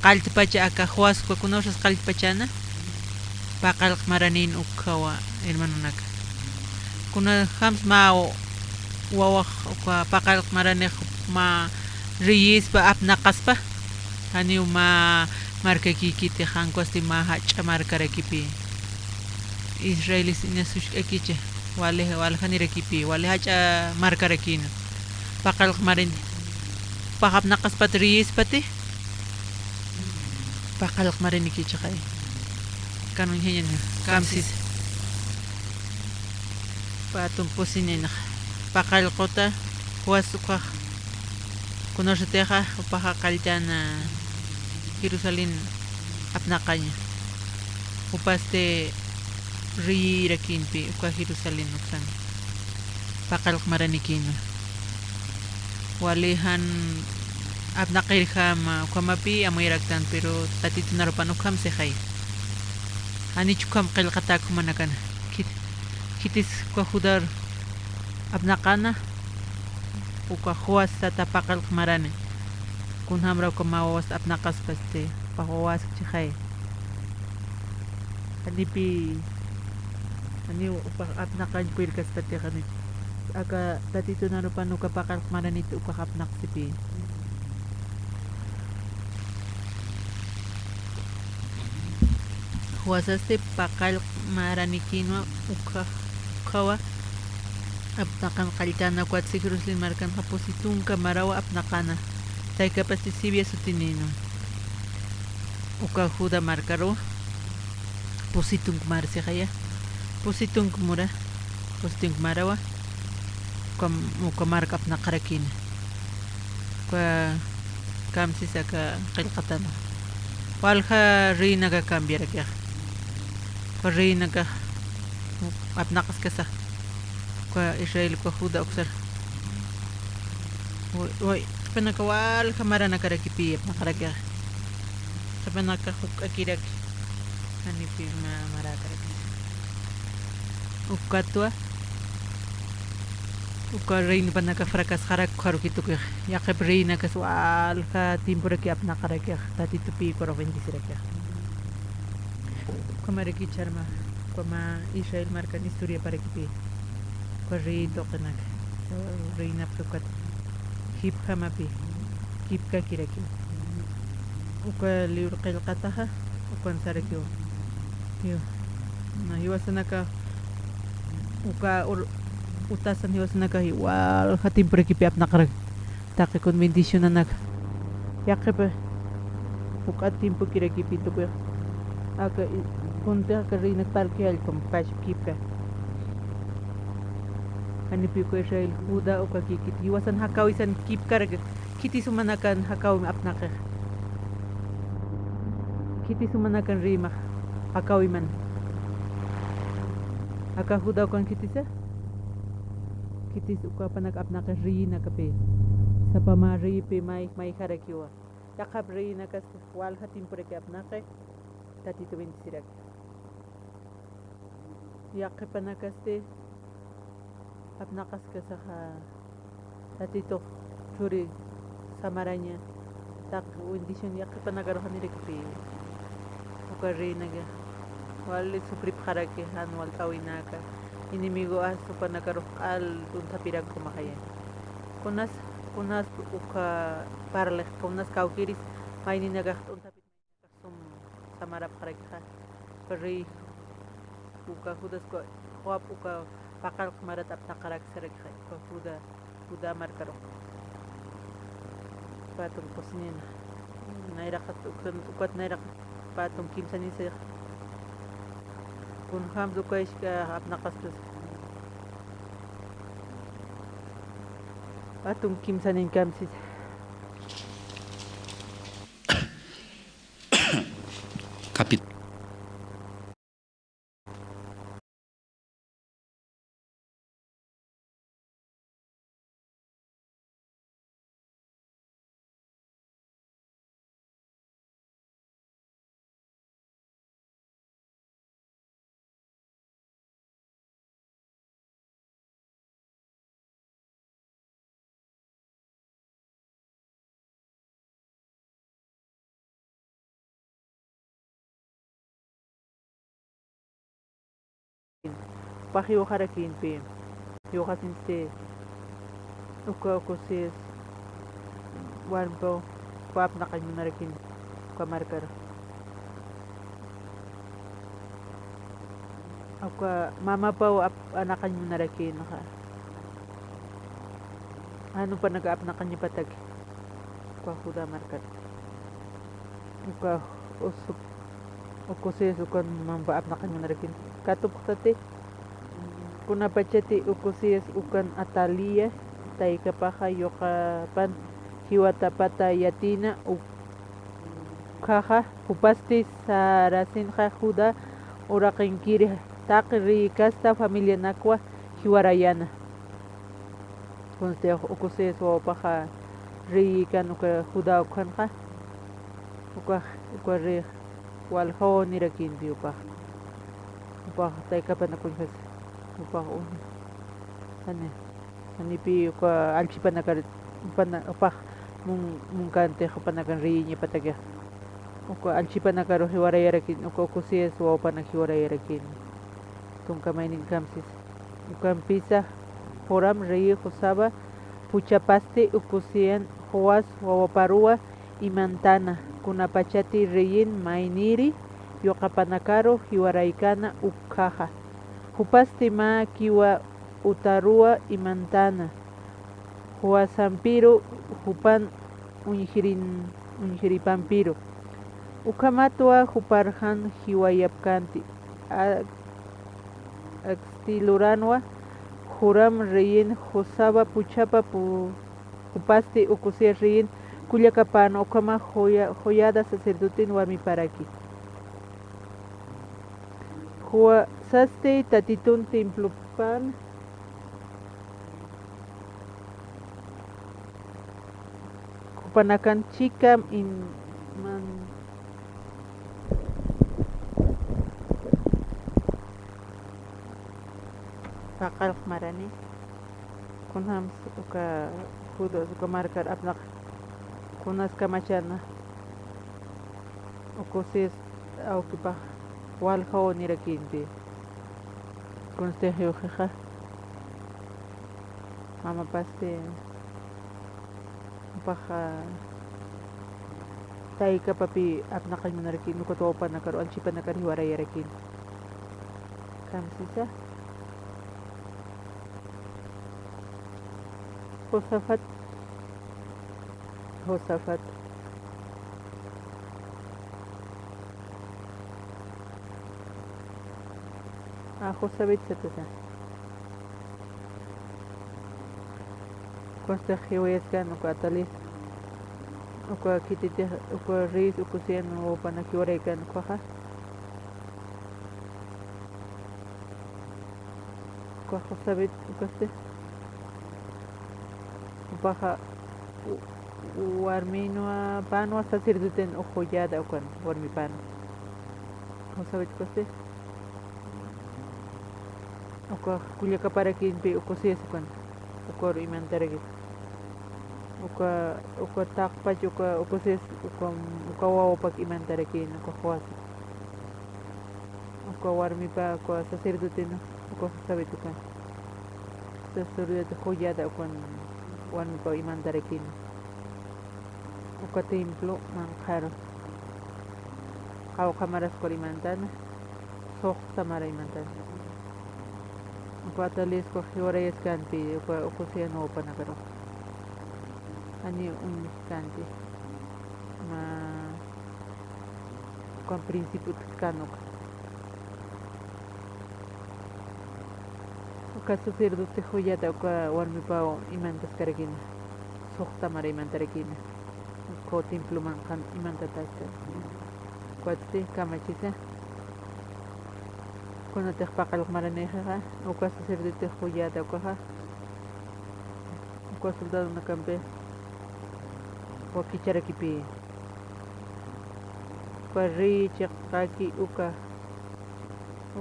qalltpacha aka Joas, uka kuna horas qalltpachäna, paqallq maranïn ukkhawa, hermanonaka. Kunjams mä wawax uka paqallq maranix mä reyispa apnaqaspa, janiw mä markakïkiti, jankwasti mä jach'a markarakipi. Israelis inas juchk'akicha, wali, wali janirakipi, wali jach'a markarakïna. Paqallq maranïn, jupax apnaqaspat reyispati, paqallq maranïkichixay. Kan uñjañäni, kamsis. Pä tumpusinïnxa. Paqallquta Joas ukkhax, kunasatixa jupaxa qalltana Jerusalén apnaqaña. Jupasti reyirakïnpi uka Jerusalén uksan. Paqallq maranïkïnwa. Wali jan apnaqirjama ukhamapï amuyaraktan, pero Tatitun arupan ukham sixay. Janich ukham qillqatäk jumanakana. Khit-, khitis uka Judar apnaqana, uka Joas sata paqallq marani. Kunjamra uka mä wawast apnaqaspasti, jupax wawaskchixay. Janipï, janiw jupax apnaqañ puyirkaspatix, jani. Aka Tatitun arupan uka paqallq maranit ukax apnaqsipï. Joasasti paqallq maranïkïnwa, ukkhax, ukkhawa apnaqan qalltana, ukatsti Jerusalén markanxa pusi tunka marawa apnaqana. Taykapasti Sibia sutinïnwa. Uka Judá markaruwa pusi tunk mar sixaya. Pusi tunk mura, pusi tunk marawa uka, uka marka apnaqarakïna. Uka kamsis aka qillqatana. Walja reyinaka cambiarakixa. Uka reyinakax apnaqaskasa. Uka Israel, uka Judá uksar. Uy, uy, qhipanaka walja maranakarakipï apnaqarakixa. Qhipanakax juk'akiraki. Janipï ma-, maräkarakisa. Ukatwa, uka reinopanaka fracasxarak ukxaruki tukuxa. Yaqhip reinakas walja tiemporaki apnaqarakixa, Tatitupï ukarux bendecirakixa. Ukhamaraki ch'arma, ukhama Israel markan historiaparakipï. Uka rey tuqinaka, reinapxi ukat jipjamapï kipkakiraki. Uka libro qillqataxa, ukan sarakiw. Jiw-, na, jiwasanaka, uka ur-, utasan jiwasanaka, walja tiemporakipï apnaqarak. Taqi kun bendicionanaka. Yaqhipa, juk'a tiempokirakipï tukuxa. Aka, i-, kuntix aka reinax parlki jallpam, pachpa kipka. Janipï uka Israel, Judá, uka kikit. Jiwasan jakäwisan kipkarak, khitis jumanakan jakäwim apnaqix. Khitis jumanakan reymax jakäwiman. Aka Judá ukan khitisa. Khitis ukapanak apnaqix reyinakapï. Sapa mä reyipï may, mayjarakiwa. Yaqhap reyinakas walja tiemporaki apnaqi, Tatitu bendeciraki. Yaqhipanakasti apnaqaskasaxa Tatitux churi samaraña, taqi bendición yaqhipanakarux janirakipï. Uka reinaka wali sufripxaraki, jan walt'äwinaka, enemigo as jupanakarux q'al t'unthapirak jumaxaya. Kunas, kunas uka parlix, kunas kawkiris mayninakax t'unthapi sum samarapxarakixa, uka rey, uka Judas, uka Joab, uka paqallq marat apnaqarak sarakixa, uka Judá, Judá markarux. Patun cocina. Nayraqat, ukat, ukat nayraqat patun kimsañisix. Kunjams uka isk'a apnaqastas. Patun kimsañin kamsis. Capit- Jupax yuxarakïnpï, yuxasinsti uka Ocozias warmipaw apnaqañ munarakïn uka markar. Uka mamapaw ap-, anaqañ munarakïnxa. Jan jupanaka apnaqañapataki. Uka Judá markat. Uka Oso-, Ocozias ukan mamapa apnaqañ munarakin. Katupxtati, kunapachati Ocozias ukan Atalía taykapaxa yuqapan jiwatapata yatïna ukhaxa, jupasti sarasinxa Judá uraqinkiri taqi reyikasta familianakwa jiwarayäna. Kunsti Ocozias wawapaxa reyïkan uka Judá ukhanxa, ukax, uka rey waljaw nirakïnti jupax. Jupax taykapanak uñjasi, jupax uñja. Jani, janipï uka allchipanakar, jupana-, jupax mun-, munkänti jupanakan reyïñapatakix. Uka allchipanakarux jiwarayarakin, uka Ocozias wawapanak jiwarayarakin. Tunka maynin kamsis. Ukampisa Joram rey Josaba puchapasti Ocozian Joás wawaparuwa imantäna, kunapachati reyin mayniri yuqapanakaru jiwaraykäna ukkhaxa. Jupasti mä kiwa utaruwa imantäna, Joasampiru jupan uñjirin-, uñjiripampiru. Ukhamatwa juparjan jiwayapkänti. A-, aksti luranwa Joram reyin Josaba puchapa pu-, Jupasti uka sierriyin kullakapana ukhama joya-, joyada sacerdoten warmiparaki. Juwa sasti tatitun templopan, jupanakan chikam in-, man-, paqallq marani. Kunjams uka Judas uka markar apnaq, kunas kamachana, uka Josés awkipax waljaw nirakïnti. Kunsti jiwxixa, mamapasti, jupaxa taykapapï apnaqañ munarakïn, ukat wawpanakar, anchipanakar jiwarayarakïn. Kamsisa. Josafat. Josafat. A, Josafat satasa. Kunsti jiwayaskan uka Atalía. Uka khititix, uka rey, uka sierriyin wawpanaka jiwaraykan ukaxa. Uka Josafat ukasti. Jupaxa u-, u-, warminwa, panwa sacerdoten uka joyada ukan warmipan. Josafat ukasti. Uka kullakaparakinpi uka Josés ukan. Ukaru imantarakis. Uka, uka taqpach, uka, uka Josés, uka, uka wawapak imantarakin, uka Joás. Uka warmipa, uka sacerdoten, uka Josafat ukan. Sacerdote joyada ukan warmipa imantarakin. Uka templo manqharu. Qawqha maras ukaru imantana, suxta mara imantana. Uka Atalía ukax jiwarayaskanti, uka, uka sierriyin wawpanakaru. Janiw uñjiskanti. Mä ukan principio utjkän uka. Uka sacerdote joyada uka warmipaw imantaskarakina. Suxta mara imantarakina. Uka templo manqhan imantatächkän. Ukatsti kamachisa. Kunatix paqallq maranixixa, uka sacerdote joyada ukaxa, uka soldadonakampi wakicharakipï. Uka rey chiqt'aki uka,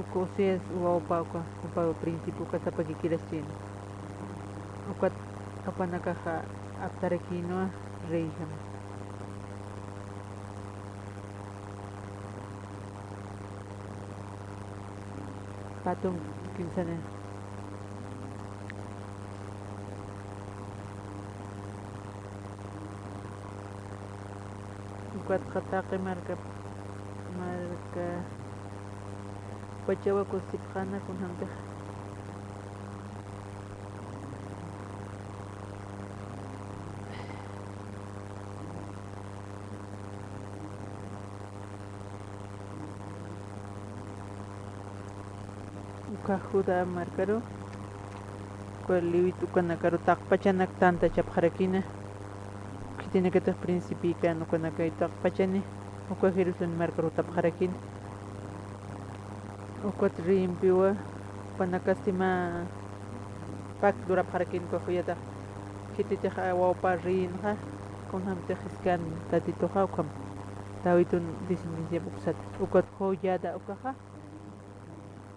uka Josías wawpa uka, uka principio uka sapakikiraschin. Ukat apanakaxa aptarakïnwa reyjama. Patun kimsani. Ukatxa taqi marka, marka, pachawa kusipxäna kunjämtix. Uka Judá markaru, uka levita ukanakaru taqpachanak tantachapxarakïna. Khitinakatix principïkän ukanakay taqpachani, uka Jerusalén markaru jutapxarakïna. Ukat reyimpiwa, jupanakasti mä pacto lurapxarakïna uka joyadax. Khititix wawpa reyinxa, kunjämtix jiskän Tatituxa, ukham Dawidun descendenciampi uksat. Ukat joyada ukaxa,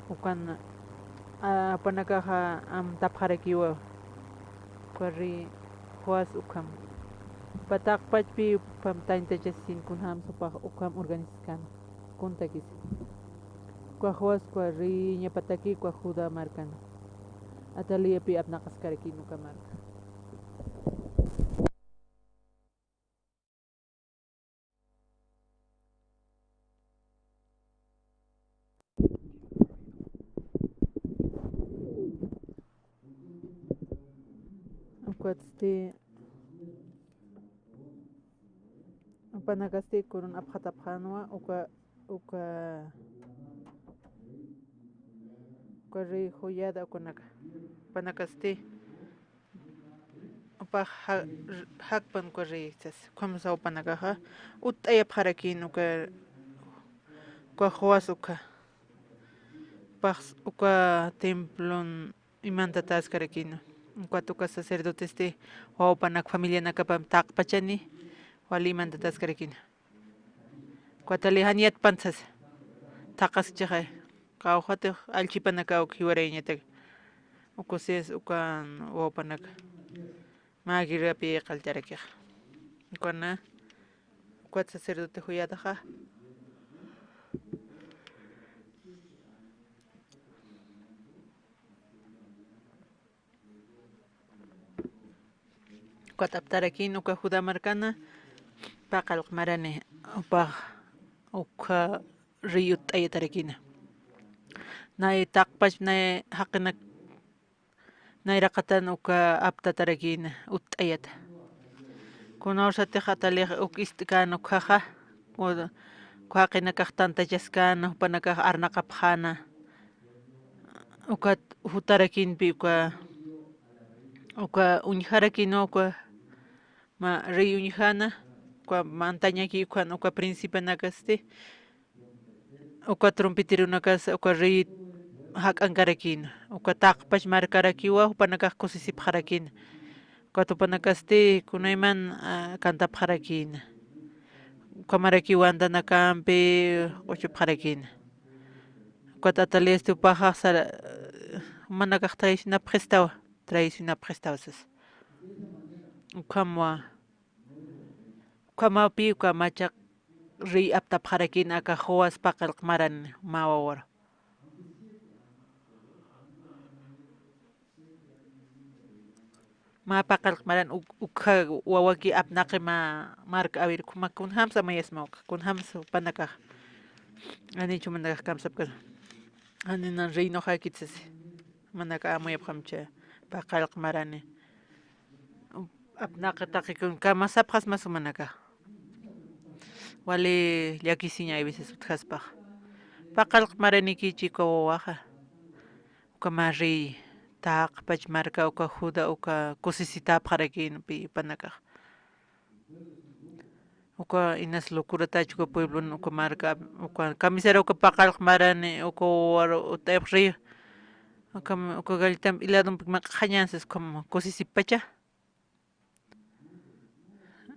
ukan, a, jupanakaxa amtapxarakiwa, uka rey Joás ukham. Jupa taqpachpi, jupam tantachasisin kunjämsa jupax ukham organizaskäna, kuntakisa. Uka Joás uka reyñapataki uka Judá markan. Ataliapï apnaqaskarakïna uka marka. Ukatsti, jupanakasti corona apxatapxänwa, uka, uka, uka rey joyada ukanaka. Jupanakasti Upax ja-, jakpan uka rey sas, ukham sawapanakaxa utt'ayapxarakïn uka, uka quwas ukha. Upax uka templon imantataskarakïna. Ukat uka sacerdotesti wawapanak familianakapam taqpachani, wali imantataskarakïna. Ukat ali jan yatpan sasa. Thaqaskchixay. Qawqhatix allchipanakaw jiwarayañatak. Uka sas ukan wawapanaka. Mä guerrapi qalltarakixa. Ukana, ukat sacerdote juyataxa. Ukat aptarakïn uka Judá markana, paqallq marani, upax, ukha rey utt'ayatarakïna. Nay taqpach, nay jaqinak, nayraqatan uka aptatarakïna, utt'ayata. Kunawsatix atalix uk ist'kän ukhaxa, u-, uka jaqinakax tantachaskäna, jupanakax arnaqapxäna. Ukat jutarakïnpi uka, uka uñjarakïnwa uka, mä rey uñjäna, uka mantañaki ukan, uka principanakasti, uka trumpiteronakas, uka rey jak'ankarakïna, uka taqpach markarakiwa, jupanakax kusisipxarakïna. Ukat jupanakasti kunayman, ah, cantapxarakïna. Ukhamarakiw wantanakampi q'uchupxarakïna. Ukat atalïsti upaxax sara, jumanakax traicionapxistawa, traicionapxistawa sas. Ukhamwa, ukhamapï uka machaq rey aptapxarakïna aka Joás paqallq maran mä wawar. Mä paqallq maran uk-, ukja wawaki apnaqi mä mark, a ver, kunjamsa mayasma uka, kunjamsa jupanakax. Janichu jumanakax kamsapkasa. Janiw reynoxäkit sasi. Jumanaka amuyapxamcha paqallq marani. Apnaqi taqikun kamasapxasmas jumanakax. Wali llakisiña hay veces utjaspax. Paqallq maranikichi uka wawaxa. Uka mä rey, taqpach marka uka Judá uka kusisitäpxarakïn jupanakax. Uka inas locuratach uka pueblon uka marka, uka kamisara uka paqallq marani, uka wawar utt'ayapx rey. Uka, uka gallitamp iladompi maq'xañän sas ukham kusisipacha.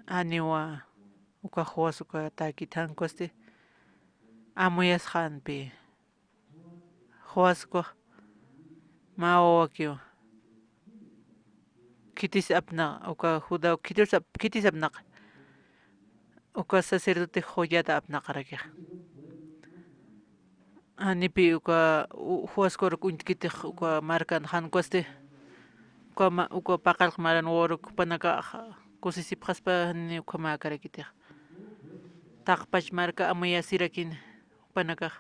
Janiwa uka Joás uka takit jan ukasti amuyasxänpi. Joás ukax mä wawakiw khitis apnaq, uka Judá khitis ap-, khitis apnaq. Uka sacerdote Joiada apnaqarakix. Janipï uka, u-, Joás ukaruk uñtkitix uka markan jan ukasti, uka ma-, uka paqallq maran wawar jupanakax kusisipxaspa janiw ukhamäkarakitix. Taqpach marka amuyasirakin jupanakax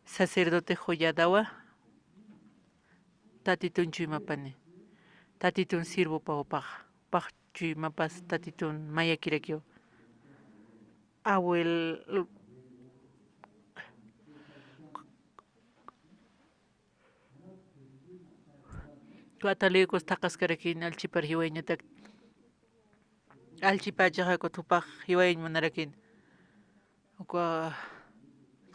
sacerdote Joiadawa, Tatitun chuymapani, Tatitun sirvopa jupax, jupax chuymapas Tatitun mayakirakiw. Awil-, Uka atalï ukas thaqaskarakïn allchhipar jiwayañatak. Allchhipachaxa ukat jupax jiwayañ munarakin. Uka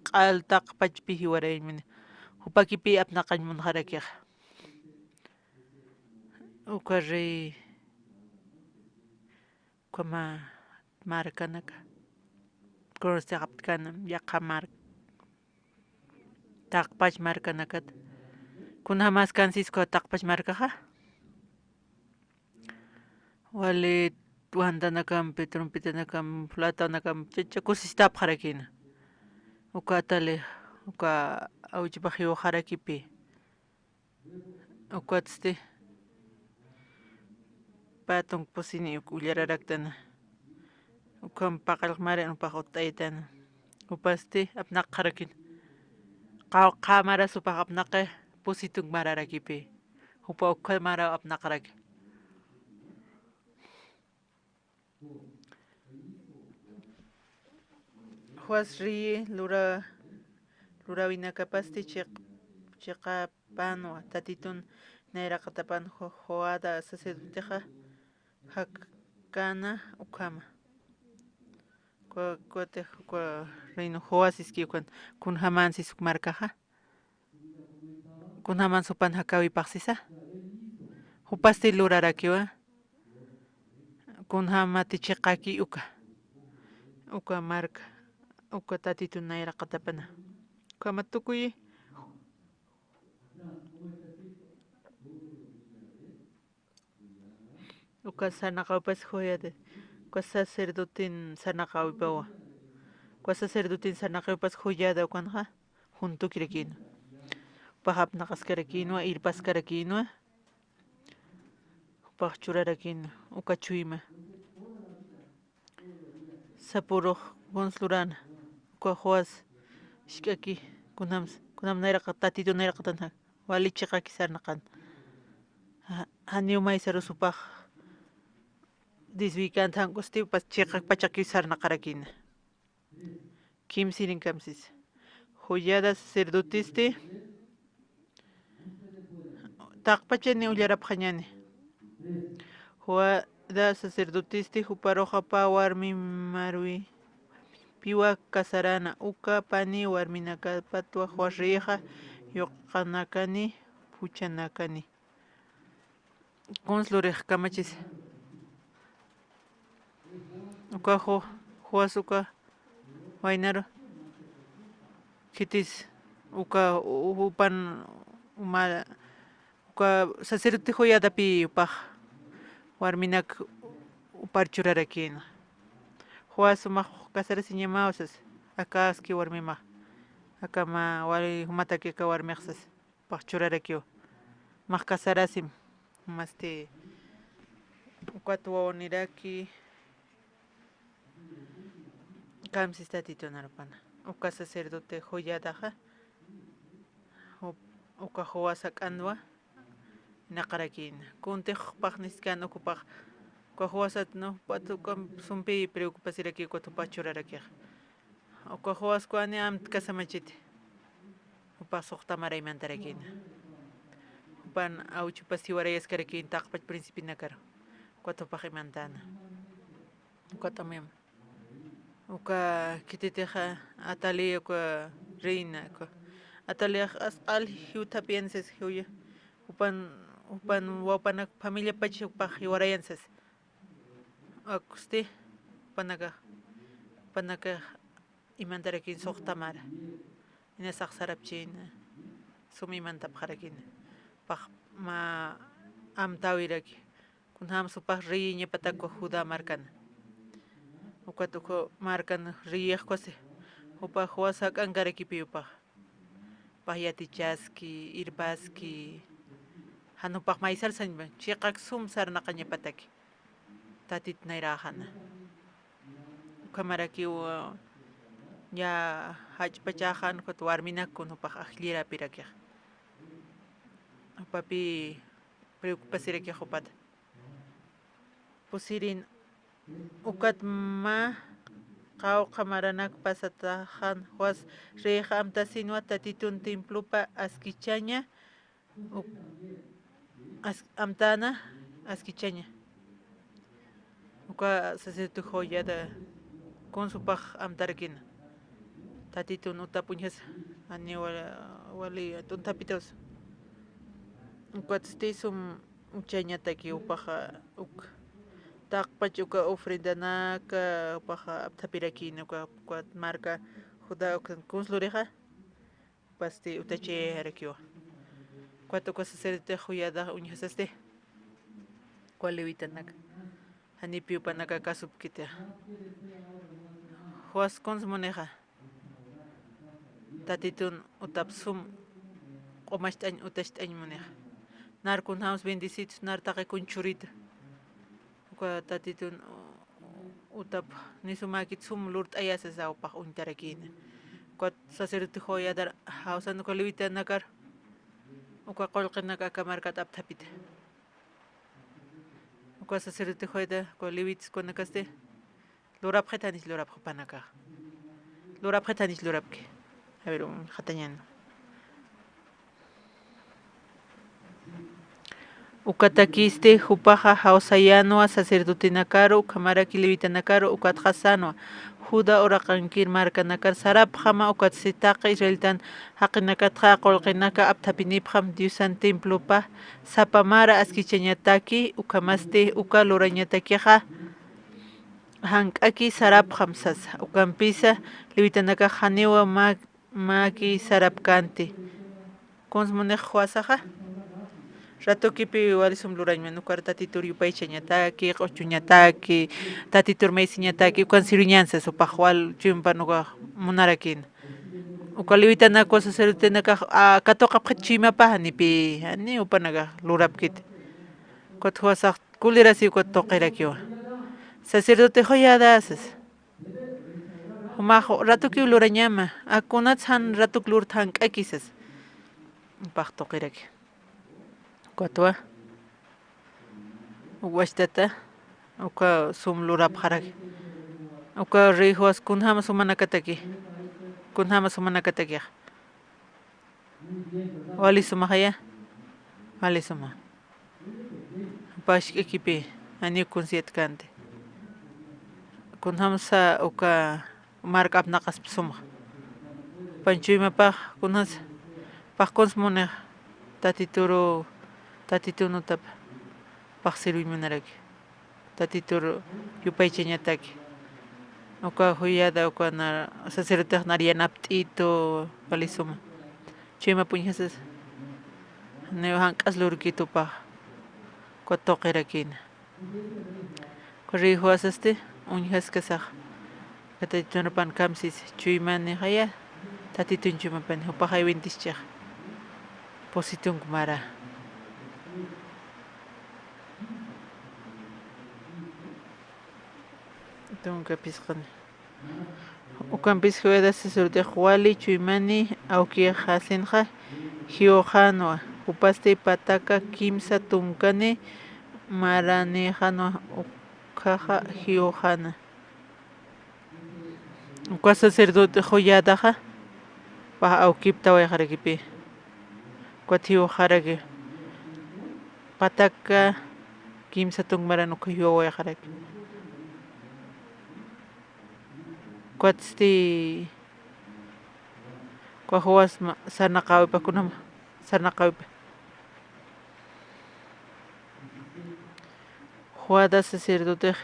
q'al taqpachpi jiwarayañ muni. Jupakipï apnaqañ munxarakixa. Uka rey ukhama markanaka, kunasti aptkan yaqha mark-, taqpach markanakat. Kunjamas kansis uka taqpach markaxa. Wali wantanakampi, trumpitanakampi, flautanakampi, chacha kusistapxarakïna. Uka atali, uka awchipax jiwxarakipi. Ukatsti patunk pusini uk ullararaktana. Ukham paqallq maran jupax utt'aytana. Jupasti apnaqxarakin. Qawqha maras jupax apnaqi, pusitunk mararakipi. Jupa ukkha maraw apnaqaraki. Joás rey lura-, luräwinakapasti chiq-, chiqapanwa, Tatitun nayraqatapan Jo-, Joiada sacerdotexa Jakana ukhama. Kua, kua, kua reino Joás iski ukan, kunjamansis uk markaxa. Kunjaman supan jakawipaxsisa. Jupasti lurarakiwa. Kunjamati chiqaki uka. Uka marka. Uka tatitun nayraqatapana. Ukhama tukuyi. Uka sarnaqawipas juyada, uka sacerdoten sarnaqawipawa. Uka sacerdoten sarnaqawipas juyada ukanxa juntukirakïnwa. Jupax apnaqaskarakïnwa, irpaskarakïnwa. Jupax churarakïnwa, uka chuyma. Sapurux kuns lurana, uka Joás, jisk'aki, kunams, kunam nayraqat, tatitun nayraqatan, wali chiqaki sarnaqan. Ja-, janiw maysarus jupax desviykänti, jan k'usti, jupas chiqak pachakiw sarnaqarakïna. Kimsirinkamsis. Juyada sacerdotesti, taqpachani ullarapxañani. Juyada sacerdotesti juparuxa pä warmi marwi, piwa casarana, uka pani warminakapatwa Joás reyxa yuqanakani, phuchhanakani. Kuns lurix kamachis. Uka Ju-, Joás uka waynaru khitis uka u-, jupan uma, uka sacerdote juyadapi jupax warminak jupar churarakïna. Joás, sumax casarasiñamaw sas, aka aski warmimax, aka mä wali jumataki aka warmix sas. Jupax churarakiw. Max casarasim. Masti ukat wawaniraki kamsis tatitun arpana. Uka sacerdote juyadaxa. Jup-, uka Joás jak'anwa. Naqarakïna. Kuntix jupax niskan uka jupax. Uka Joásat, no, jupat uka sumpi preocupasiraki ukat jupax churarakix. Uka Joás kuani amtkasamachiti. Jupax suxtamara imantarakïna. Jupan awchupasti jiwarayaskarakïna taqpach principinakar. Ukat jupax imantäna. Ukat amuyama. Uka khititixa Atalía, uka reina, uka Ataliax asq'al jiwthapiyan sas jiwya. Jupan, jupan wawpanak familiapach jupax jiwarayan sas. Akusti, jupanakax, jupanakax imantarakin suxtamara. Ina saxsarapchina, sum imantapxarakina. Pax mä amtäwiraki. Kunjams jupax reyiñapatak Judá markana. Ukat uka markan reyix uka si. Jupax Joás jak'ankarakipi jupax. Jupax yatichaski, irpaski, jan jupax maysar sañpa, chiqak sum sarnaqañapataki, tatit nayraxana. Ukhamarakiw, ya jach'pachaxan, ukat warminak kun jupax ajllirapirakix. Jupapi preocupasirakix jupata. Pusirin ukat mä qawqha maranak pasataxan Joás reyxa amtasinwa tatitun templopa askichaña, uk-, as-, amtäna askichaña. Uka sacerdote Joiada kuns jupax amtarakina. Tatitun utap uñjasa, janiw wali t'unthapitawsa. Ukatsti sum uchañataki jupaxa uk taqpach uka ofrendanaka jupaxa apthapirakina uka, uka marka Judá ukan kuns lurixa, jupasti utachayarakiwa. Ukat uka sacerdote Joiada uñjasasti, uka levitanaka, janipi jupanaka kasupkiti. Joás kuns munixa. Tatitun utap sum q'umacht'añ utacht'añ munixa. Nar kunjams bendecitus, nar taqi kun churita. Uka tatitun utap nisumäkit sum lurt'ayasasa jupax uñtarakina. Ukat sacerdote Joiadar jawsan uka levitanakar uka qullqinak aka markat apthapita. Uka sacerdote Joiada, uka levitas kunakasti lurapxit janis lurapxi jupanakax. Lurapxit janis lurapki. A ver, uñjatañäni. Ukatakisti jupaxa jawsayänwa sacerdotenakaru, ukhamaraki levitanakaru, ukatxa sänwa Judá uraqankir markanakar sarapxama, ukatsti taqi israelitan jaqinakatxa qullqinaka apthapinipxam Diosan templopa sapa mara askichañataki, ukhamasti uka lurañatakixa jank'aki sarapxam sasa. Ukampisa levitanakax janiwa mä, mäki sarapkänti. Kuns munix juwasaxa? Ratukipi wali sum lurañman, ukar Tatitur yupaychañataki, q'uchuñataki, Tatitur maysiñataki, ukan siruñan sasa, jupax wal chuymapan ukax munarakïna. Uka levitanakwa sacerdotenakax, a, katuqapxit chuymapax, janipi, jani jupanakax lurapkiti. Ukat juwasax kulirasiw ukat tuqirakiwa. Sacerdote Joiada sasa. Jumax ratukiw lurañama, a, kunats jan ratuk lurta jank'aki sasa. Jupax tuqiraki. Ukatwa. Uk wachtata, uka sum lurapxaraki. Uka rey juwas kunjama sumanakataki. Kunjama sumanakatakixa. Wali sumaxaya. Wali suma. Jupax jisk'akipi, janiw kuns yatkänti. Kunjamsa uka mark apnaqaspa sumxa. Jupan chuymapax, kunjamsa, pax kuns munix, Tatituru, Tatitun utapa, pax sirwiñ munaraki. Tatitur yupaychañataki. Uka Joiada, uka nar, sacerdotex nar yanapt'itu, wali suma. Chuymap uñjasas. Janiw jank'as lurkitu pax. Uka tuqirakïna. Uka rey juwasasti uñjaskasax. Uka Tatitun arunakapan kamsisa. Chuymanixaya. Tatitun chuymapani. Jupaxay bendischixa. Pusi tunka mara. Tunka phisqani. Ukampis Joiada saserdotix wali chuymani awkixasinxa jiwxänwa, jupasti pataka kimsa tunkani maranïxänwa, ukhaxa jiwxäna. Uka sacerdote Joiadaxa, pax awkiptawayxarakipi. Ukat jiwxaraki. Pataka kimsa tunk maran ukha jiwawayxaraki. Ukatsti, uka juwas ma, sarnaqäwipa kunjama, sarnaqäwipa. Joiada sacerdotix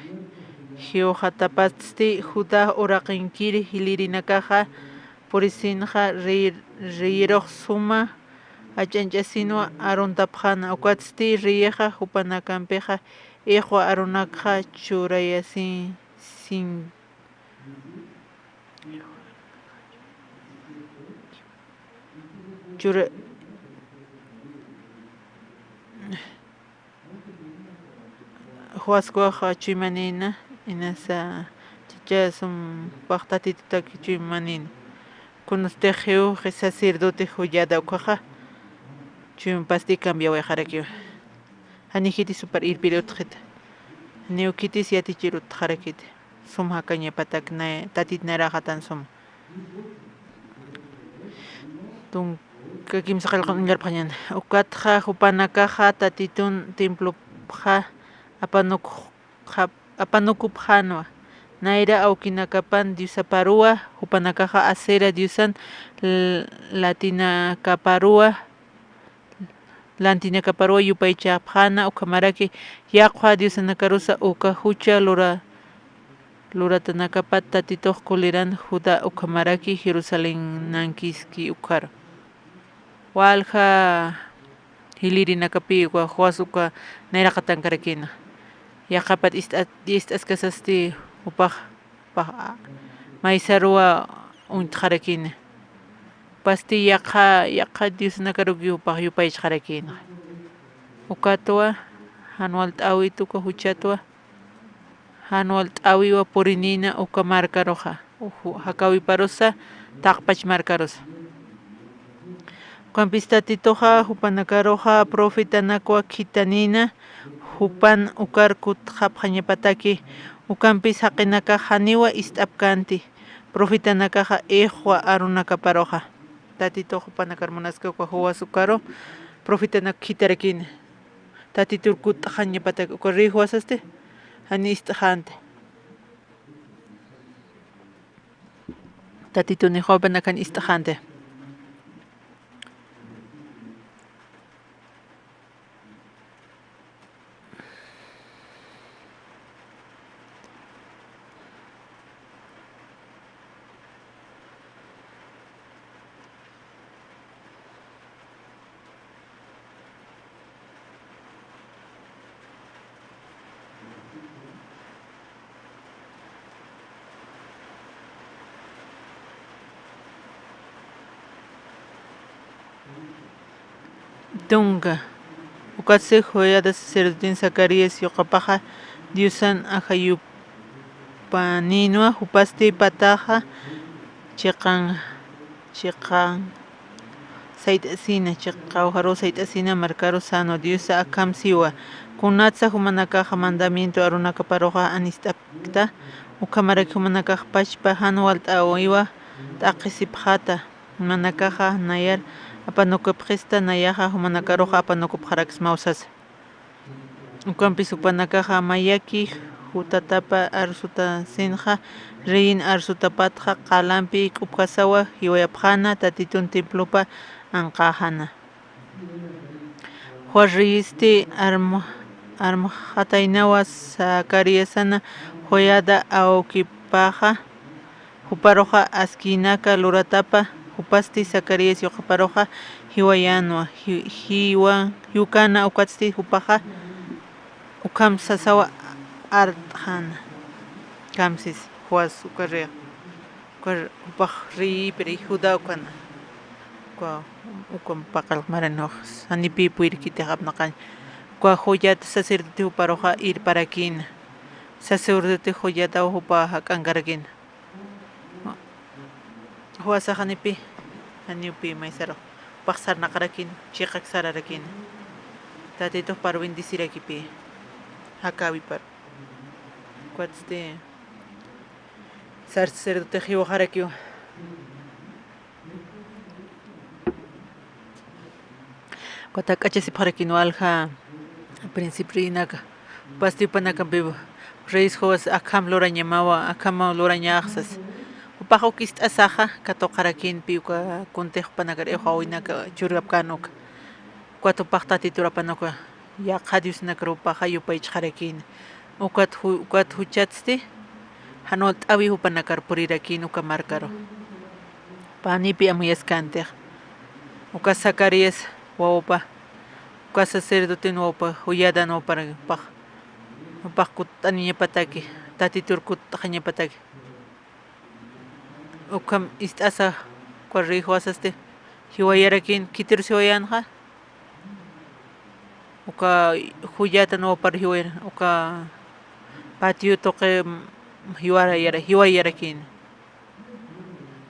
jiwxatapatsti Judá uraqinkir jilïrinakaxa purisinxa rey, reyirux suma jach'añch'asinwa aruntapxäna, ukatsti reyixa jupanakampixa iqwa arunakxa churayasin, sin, chura, Juwaskwaxa chuymanïna, inasa chicha sum pax Tatitutaki chuymanïna. Kunasti jiwxi sacerdote Joiada ukhaxa, chuymapasti cambiawayxarakiwa. Janiw khitis jupar irpir utjxita. Janiw khitis yatichir utjarakiti. Sum jakañapatak nay, Tatit nayraqatan sum. Tunka kimsa qillqan uñllarpxañäni. Ukatxa jupanakaxa Tatitun templopxa apanukxa, apanukupxänwa. Nayra awkinakapan diosaparuwa, jupanakaxa Asera diosan l-, latinakaparuwa, lantinakaparuwa yupaychapxäna, ukhamaraki yaqha diosanakarusa uka jucha lura, luratanakapat Tatitux kuliran Judá, ukhamaraki Jerusalenankiski ukharu. Walja jilïrinakapi uka Joás uka nayraqatankarakïna. Yaqhapat ist'a, ist'askasasti jupax, jupax maysaruwa uñtxarakïna. Jupasti yaqha, yaqha diosanakaruki jupax yupaychxarakïna. Ukatwa, jan walt'äwit uka juchatwa, jan walt'äwiwa purinïna uka markaruxa, uju, jakäwiparusa, taqpach markarusa. Ukampis Tatituxa, jupanakaruxa, profetanakwa khitanïna, jupan ukar kutxapxañapataki, ukampis jaqinakax janiwa ist'apkänti, profetanakaxa iqwa arunakaparuxa. Tatitux jupanakar munaska uka Joás ukaru, profetanak khitarakïna. Tatitur kutt'xañapatak uka rey juwasasti, jani ist'xänti. Tatitunixa jupanakax ist'xänti. Tunka. Ukatsti Joiada sacerdoten Zacarías yuqapaxa Diosan ajayupanïnwa, jupasti pataxa chiqan, chiqan sayt'asina, chiqawjaru sayt'asina markaru sänwa. Diosa akham siwa: Kunatsa jumanakaxa mandamiento arunakaparuxa anist'apkta, ukhamaraki jumanakax pachpa jan walt'äwiwa t'aqhisipxäta. Jumanakaxa nayar apanukupxista, nayaxa jumanakaruxa apanukupxaraksmaw sasa. Ukampis jupanakaxa mayaki jutatapa arsutasinxa, reyin arsutapatxa qalampi jik'upjasawa jiwayapxäna, Tatitun templopa anqäxäna. Juwa reyisti arm-, armxataynawa Zacariasana Joiada awkipaxa, juparuxa askïnaka luratapa. Jupasti Zacarías yuqaparuxa jiwayänwa, ji-, jiwa-, jiwkäna, ukatsti jupaxa ukham sasawa art'xäna. Kamsis, juwas uka rey, uka jupax rey, pero Judá ukana. Uka, uka paqallq maranux, janipï purirkitix apnaqañ. Uka Joiada sacerdote juparuxa irparakïna. Sacerdote Joiadaw jupa jak'ankarakïna. Juwasax janipï, janiwpï maysarux. Jupax sarnaqarakïna, chiqak sararakïna. Tatitux par bendecirakipï. Jakäwiparu. Ukatsti sacerdotex jiwxarakiwa. Ukat jak'achasipxarakïn walja príncipe reynaka. Jupasti jupanakampiw reyis juwas akham lurañamawa, akhamaw lurañax sas. Jupax uk ist'asaxa katuqarakïnpï, uka kuntix jupanakar ixwawinaka churapkän uka. Ukat jupax Tatitur apanuka yaqha diosnakar jupaxa yupaychxarakïna. Ukat ju-, ukat juchatsti jan walt'äwi jupanakar purirakïna uka markaru. Jupanipï amuyaskäntixa. Uka Zacarías wawapa, uka sacerdoten wawapa, Joiadan wawapar jupax, jupax kutt'aniñapataki, Tatitur kutt'xañapataki. Ukham ist'asa, uka rey juwasasti jiwayarakïna, khitirus jiwayänxa. Uka Joiadan wawapar jiwayar, uka patio tuqi jiwayar, jiwayarakïna.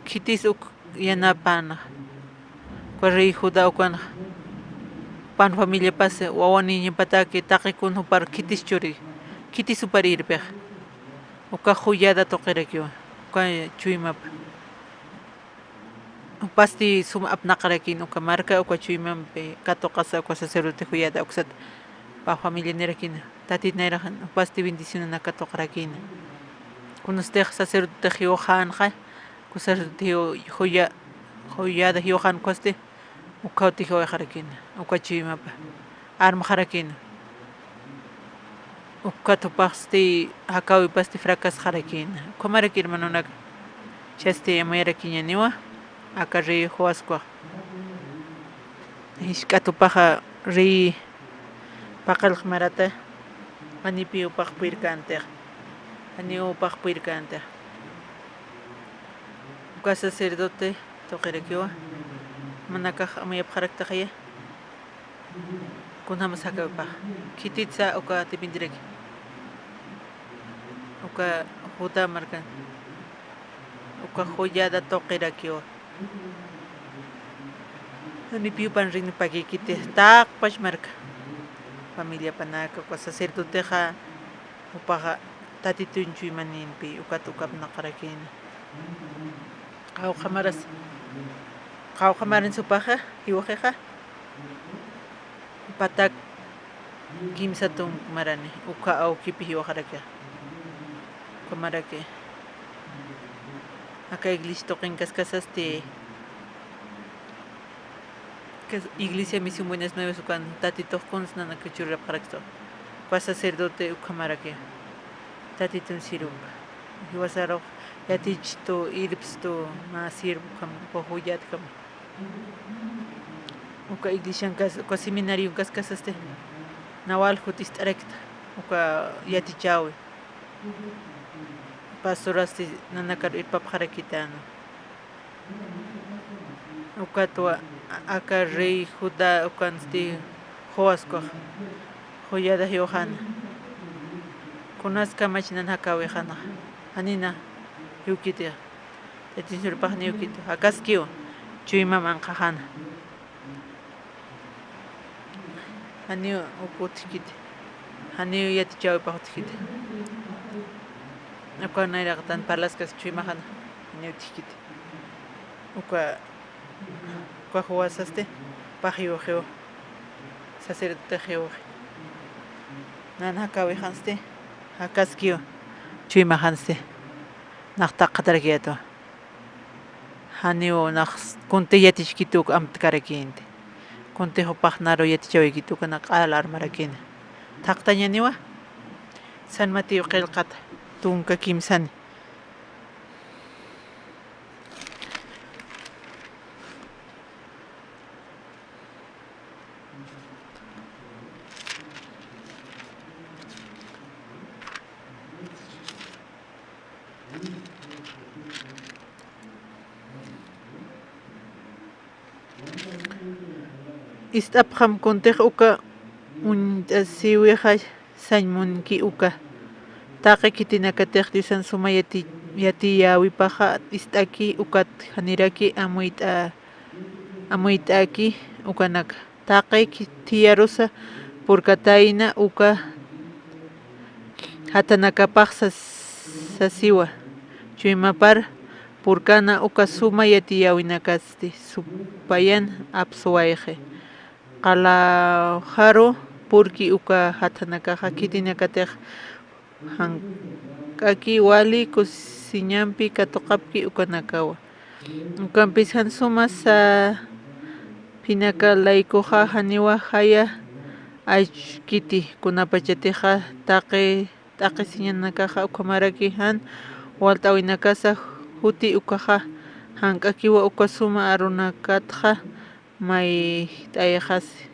Khitis uk yanapanxa. Uka rey Judá ukanxa, jupan familiapas wawaniñapataki taqi kun jupar khitis churi, khitis jupar irpixa. Uka Joiada tuqirakiwa, uka chuymapa. Jupasti sum apnaqarakïna uka marka, uka chuymampi katuqasa uka sacerdote Joiada uksat pä familianirakïna. Tatit nayrax jupasti bendicionanak katuqarakïna. Kunastix sacerdote jiwxänxa, uka sacerdote Joia-, Joiada jiwxän ukasti, ukhawti jiwayxarakïna, uka chuymapa. Armxarakïna. Ukat jupaxsti jakäwipasti fracasxarakïna. Ukhamarak hermanonaka. Chasti amuyarakiñäniwa, aka rey juwaskwa. Jisk'at jupaxa rey paqallq marata, janipï jupax purirkäntixa. Janiw jupax purirkäntixa. Uka sacerdote tuqirakiwa. Jumanakax amuyapxaraktaxaya. Kunjamas jakäwipax. Khititsa uka dependerakiw. Uka Judá markan. Uka Joiada tuqirakiwa. Janipï jupan rinipakïkiti, taqpach marka. Familiapanaka, uka sacerdotexa, jupaxa Tatitun chuymanïnpï, ukat uk apnaqarakïna. Qawqha maras, qawqha maransa jupaxa, jiwxixa. Jupatak Kimsa tunk marani, ukha awkipi jiwxaraki. Ukhamaraki. Aka iglesia tuqin kaskasasti, kas-, Iglesia Misión Buenas Nuevas ukan tatitux kuns nanaka churapxaraktu. Uka sacerdote ukhamaraki. Tatitun sirumpa. Jiwasarux yatichtu, irpstu, mä siervo ukham, uka jullatkam. Uka iglesian kas-, uka seminarion kaskasasti, Nawal jutist'arakta, uka yatichäwi. Pastorasti nanakar irpapxarakitana. Ukatwa a-, aka rey Judá ukansti Joás ukax, Joiada jiwxana. Kunas kamach nan jakäwixana. Janina jiwkiti. Taytin sirpax niwkiti. Akaskiw chuyma manqhaxana. Janiw uk utjkiti. Janiw yatichäwipax utjkiti. Uka nayraqatan parlaskas chuymaxana. Janiw utjkiti. Uka, uka Joasasti, pax jiwxiw, sacerdotex jiwxi. Nan jakäwixansti, jakaskiw, chuymaxansti, nax taqxatarakiyätwa. Janiw nax kuntix yatichkiti uk amtkarakïnti. Kuntix jupax naru yatichäwikiti uka nax q'al armarakïna. Thaqtañaniwa, San Mateo qillqata, tunka kimsani. Ist'apxam kuntix uka uñt'asiwixa sañ munki uka. Taqi khitinakatix Diosan suma yati-, yatiyäwipaxa ist'aki ukat janiraki amuyt'a-, amuyt'aki ukanaka. Taqi khi-, thiyarusa purkatayna uka jathanakapax sas-, sasiwa. Chuymapar purkana uka suma yatiyäwinakasti supayan apsuwayxi. Qalawxaru purki uka jathanakaxa khitinakatix jank'aki wali kusiñampi katuqapki ukanakawa. Ukampis jan suma saphinaka laykuxa janiwa jaya achkiti, kunapachatixa taqi t'aqhisiñanakaxa ukhamaraki jan walt'äwinakasa juti ukaxa jank'akiwa uka suma arunakatxa mayjt'ayxasi.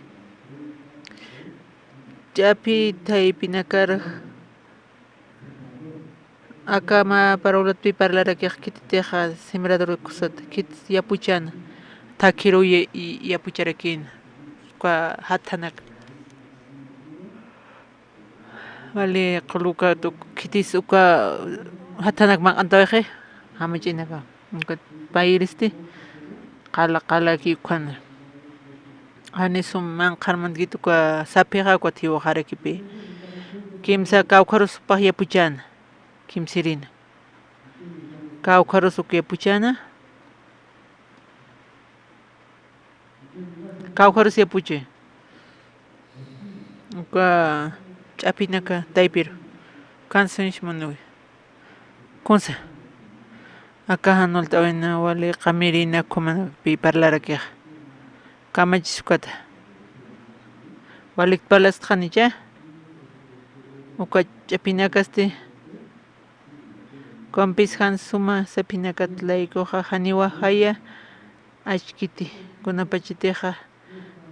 Ch'aphi thaypinakar aka mä paraulatpi parlarakix khititixa sembrador kusata, khitis yapuchäna, thakhiruw ya-, yapucharakïna, uka jathanak. Wali qullukat uk-, khitis uka jathanak manq'antawayxi, jamach'inaka. Ukat payiristi, qala, qalaki ukhana. Jani sum manqharmantkit uka saphixa, ukat jiwxarakipï. Kimsa kawkharus jupax yapuchäna, kimsirina. Kawkharus uk yapuchäna. Kawkharus yapuchi. Uka ch'aphinaka taypiru. Kansuñs munuwi. Kunsa. Aka jan walt'äwina wali qamirina ukhamanakpi parlarakixa. Kamachis ukata. Walikt parlastxanicha. Uka ch'aphinakasti. Ukampis jan suma saphinakat laykuxa janiwa jaya achkiti, kunapachatixa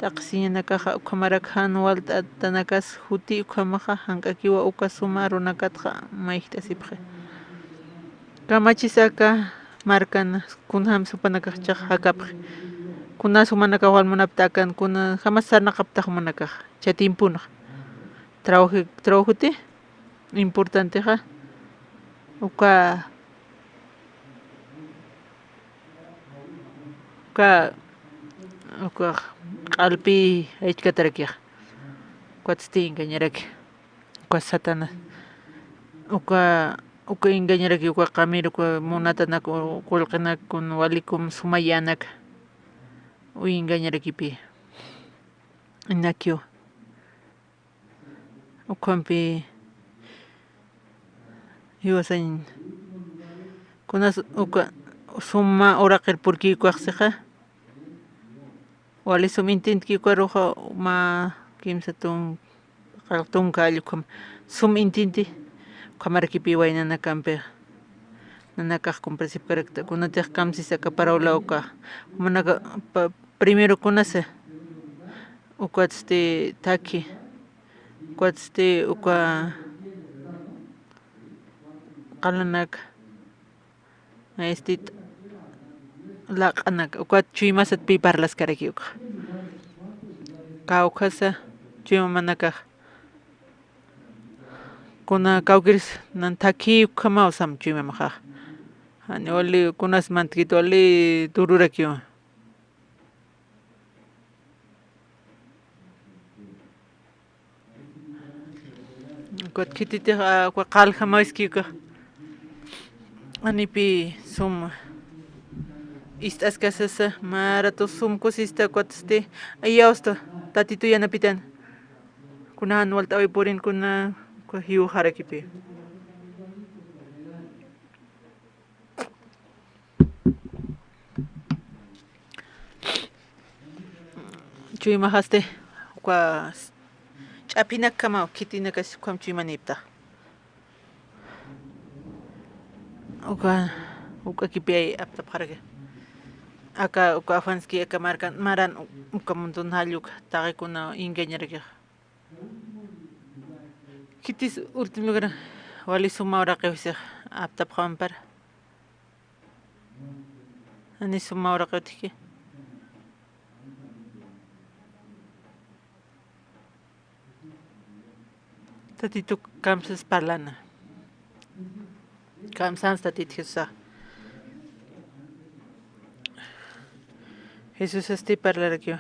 t'aqhisiñanakaxa ukhamarak jan walt'atanakas juti ukhamaxa jank'akiwa uka suma arunakatxa mayjt'asipxi. Kamachis aka markan kunjams jupanakax jichhax jakapxi. Kunas jumanakax wal munapkta akan, kuna jamas sarnaqapktax jumanakax, jichha tiemponxa. Trabaji-, trabajuti importantexa, uka, uka, uka q'alpi jaychkatarakixa. Ukatsti engañaraki. Uka Satanás. Uka, uka engañaraki, uka qamir, uka munatanak, u-, qullqinak, kun walikum sumayänaka. Uy engañarakipï. Inakiw. Ukhumpi jiwasañ kunas uka suma uraqir purki ukax sixa. Wali sum intintki ukaruxa mä kimsa tum-, paqallq tunka alli ukham sum intinti, ukhamarakipi waynanakampi nanakax comprasipkarakta, kunatix kamsisa aka parawla uka, manaka pa-, primero kunasa, ukatsti thakhi, ukatsti uka qalanaka, este, laq'anaka, ukat chuymasat pi parlaskaraki ukxa. Kawkhasa chuymamanakax. Kuna kawkïrs nan thakhi ukhamaw sam chuymamaxax. Jani wali kunas mantkit wali tururakiwa. Ukat khititix, a, uka qallja mawiski uka. Janipi sum ist'askasasa, mä ratu sum kusista, ukatsti, ayawsta, Tatitu yanapitan. Kuna jan walt'awi purin kuna, uka jiwxarakipi. Chuymaxasti, uka ch'aphinakjamaw, khitinakas ukham chuymanipta. Uka, uka kipi aptapxaraki. Aka, uka afanski, aka markan, maran, uka montón jall uka, taqikuna engañarakixa. Khitis último lugar, wali suma uraqiw six aptapxam para. Jani suma uraqiw utjki. Tatitu kamsas parlana. Kamsans Tatitu Jesusax. Jesusasti parlarakiwa.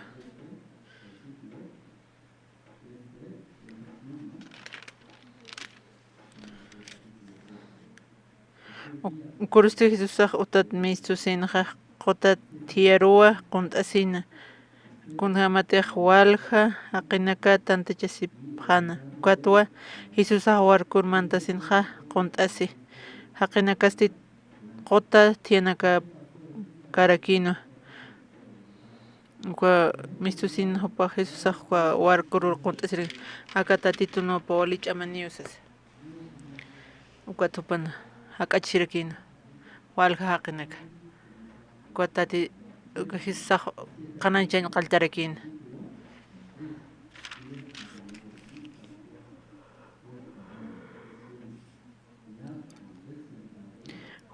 Ukürusti Jesusax utat mistusinxa quta thiyaruwa qunt'asina. Kunjämatix walja jaqinaka tantachasipxäna. Ukatwa Jesusax warkur mantasinxa qunt'asi. Jaqinakasti quta thiyanakarakïnwa. Uka mistusin jupa Jesusax uka warkurur qunt'asiraki, aka Tatitun jupa wali ch'amaniw sasa. Ukat jupan jak'achasirakïna, walja jaqinaka. Ukat Tati, uka Jesusax qhanañchañ qalltarakïna.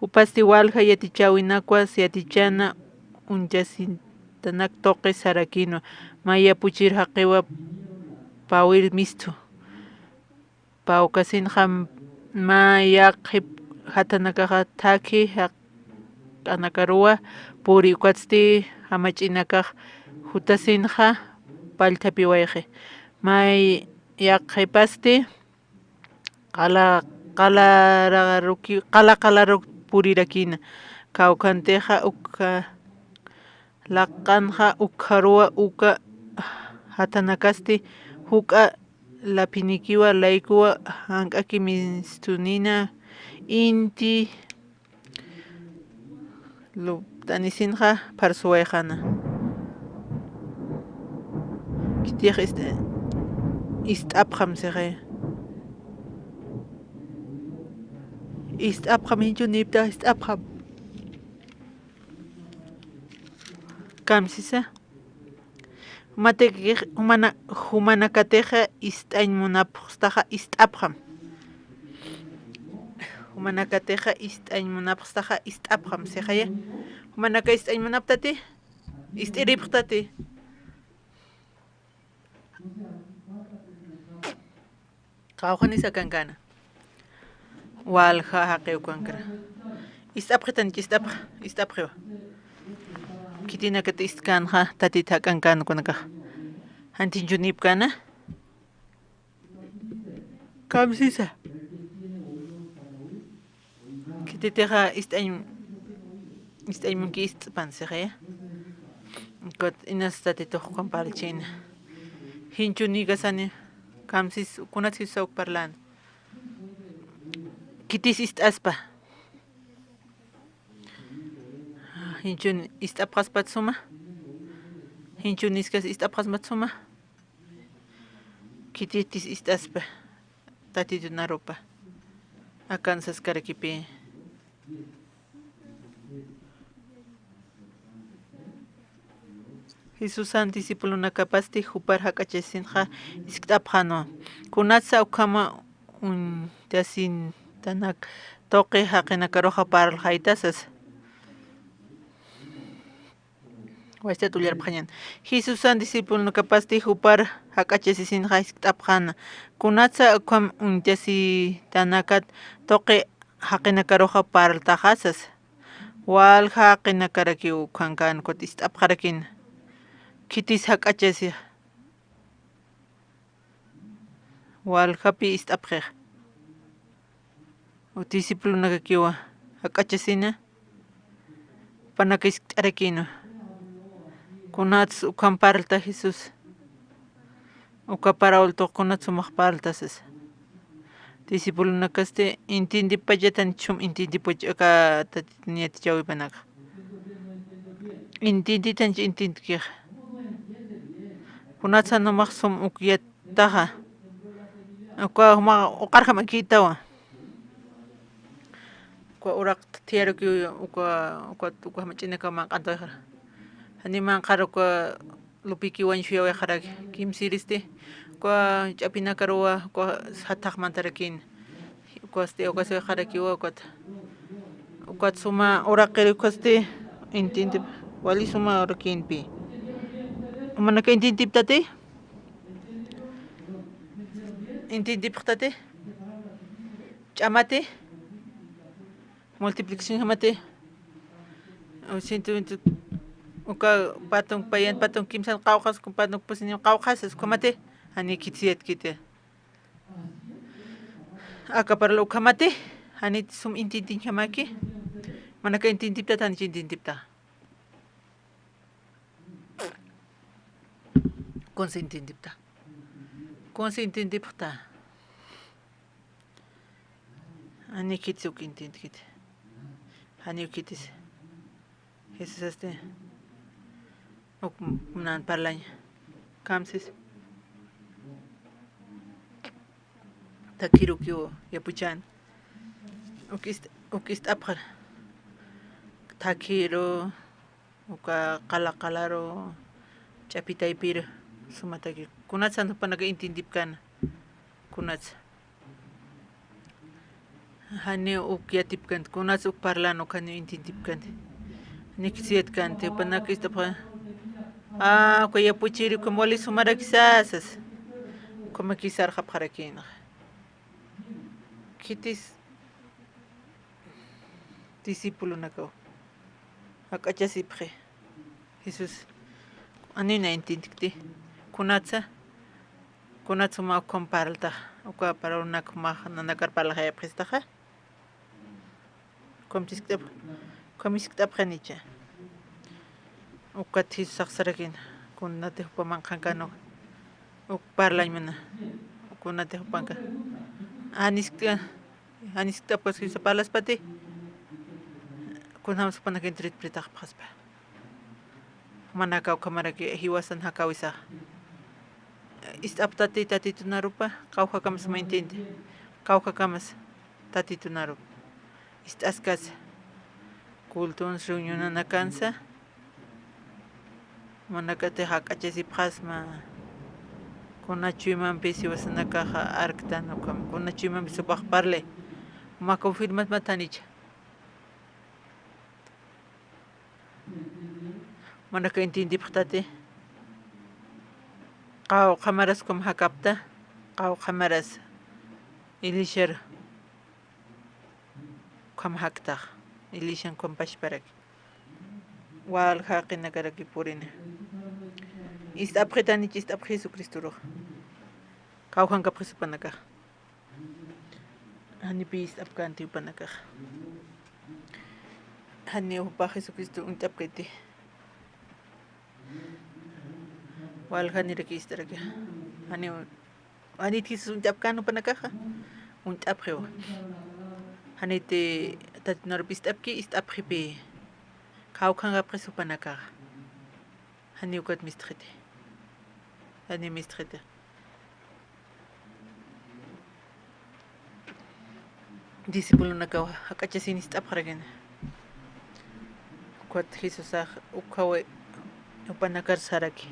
Jupasti walja yatichäwinakwas yatichäna uñchasitanak tuqi sarakïnwa, mä yapuchir jaqiwa päwir mistu. Pawkasinxa mä yaqhip jathanakaxa thakhi jaq'anakaruwa puri, ukatsti jamach'inakax jutasinxa pallthapiwayxi. Mä yaqhipasti qala, qalararuki, qala qalaruk purirakïna. Kawkhantixa ukha laq'anxa ukharuwa uka jathanakasti juk'a laphinikiwa laykuwa jank'aki mistunina inti lupt'anisinxa pharsuwayxäna. Khitix ist, ist'apxam sixay. Ist'apxam, jinchu niptax ist'apxam. Kamsisa. Jumatik, jumana, jumanakatixa ist'añ munapxstaxa ist'apxam. Jumanakatixa ist'añ munapxstaxa ist'apxam sixaya. Jumanaka ist'añ munaptati, ist'iripxtati. Qawqhanis akankana. Walja jaqiw kankra. Ist'apxitanchi, ist'apx, ist'apxiwa. Khitinakat istkänxa, Tatit jakankän kunakax. Jantinchunipkäna. Kamsisa. Khititixa ist'añ, ist'añ munki ist'pan sixaya. Ukat inas Tatitux ukham parlchina. Jinchunïkasani. Kamsis, kunats Jesusa uk parlan. Khitis ist'aspa. Jinchun ist'apxaspat suma. Jinchun iskas ist'apxaspat suma. Khititis ist'aspa. Tatitun arupa. Akan saskarakipi. Jesusan discipulonakapasti jupar jak'achasinxa iskt'apxanwa. Kunatsa ukhama uñtasitanak tuqi jaqinakaruxa parlxayta sasa. Wasitat ullarpxañan. Jesusan discipulonakapasti jupar jak'achasisinxa iskt'apxana. Kunatsa ukham uñtasitanakat tuqi jaqinakaruxa parltaxa sasa. Walja jaqinakarakiw ukhankän ukat ist'apxarakïna. Khitis jak'achasixa. Waljapi ist'apxixa. Uk discipulonakakiwa jak'achasina. Jupanaka iskt'arakïnwa. Kunats ukham parlta Jesús. Uka parawltux kunats sumax parlta sasa. Discipulonakasti entiendipachatan sum entiendipach aka Tatitun yatichawipanaka. Entienditanch entiendkixa. Kunatsa numax sum uk yattaxa. Uka jumax uqarjamakïtawa. Uka uraqta thiyarukiw uka, uka, uka jamach'inakaw manq'antawayxara. Janiw manqhar uka lupiki wañsuyawayxaraki, kimsiristi, uka ch'apinakaruwa, uka jathax mantarakïn. Ukasti, ukasiwayxarakiwa, ukat, ukat suma uraqiri ukasti, entiendip, wali suma urakïnpi. Jumanaka entiendiptati? Entiendipxtati? Ch'amati? Multiplicación jamati. Ciento veinte, uka patun payan, patun kimsan qawqhas, uka patun pusinim qawqhas, ukhamati. Jani khitisiyatkiti. Aka parla ukhamati. Jani sum entiendiñjamaki. Jumanaka entiendipta, jani entiendipta. Kunsa entiendipta. Kunsa entiendipxta. Jani khitis uk entiendkiti. Jani uk khitis. Jesusasti uk munan parlaña. Kamsis. Thakhirukiw yapuchan. Uk ist-, uk ist'apxar. Thakhiru. Uka qala qalaru ch'api taypir sumataki. Kunatsa jupanaka entiendipkana. Kunatsa. Janiw uk yatipkanti. Kunatsa uk parlan uk janiw entiendipkanti. Janiw khitisiyatkänti. Jupanaka ist'apxan. Ah, uka yapuchiri ukham wali sumarakisa sasa. Ukhamakis sarxapxarakïna. Khitis discipulonakaw jak'achasipxi. Jesús, janiw na entiendkti. Kunatsa, kunatsa juma ukham parltaxa, uka parlunaka jumax nanakar parlaxayapxistaxa. Ukham chiskt'ap-, ukham iskt'apxanicha. Ukat Jesús sarakïna, kunatix jupa manqhankäna, uk parlañ mana, kunatix jupanka. Janiskta, janiskta pues Jesús parlaspati, kunjams jupanaka entiendipxtaxpxaspa. Jumanaka ukhamaraki jiwasan jakäwisaxa. Ist'apxtati Tatitun arupa, qawqhakamas mä entiende, qawqhakamas Tatitun arupa. Ist'askasa, cultons reunionanakansa, jumanakatix jak'achasipxasma, kuna chuymampis jiwasanakaxa arktan ukham, kuna chuymampis jupax parli, juma confirmasmat janicha. Jumanaka entiendipxtati. Qawqha maras ukham jakapta, qawqha maras Elishar ukham jaktax, Elishan ukham pachparaki. Walja jaqinakaraki purina. Ist'apxitanich, ist'apxi Jesucristorux. Qawqhankapxi jupanakax. Janipi ist'apkänti jupanakax. Janiw jupax Jesucristo uñt'apkiti. Waljaniraki ist'araki. Janiw Janit Jesús uñt'apkän jupanakaxa, uñt'apxiwa. Janiti Tatitunarupï ist'apki, ist'apxipi. Kawkhanxapxis jupanakaxa. Janiw ukat mistxiti. Janiw mistxiti. Discipulonakaw jak'achasin ist'apxarakini. Ukat Jesusax ukhawi jupanakar saraki.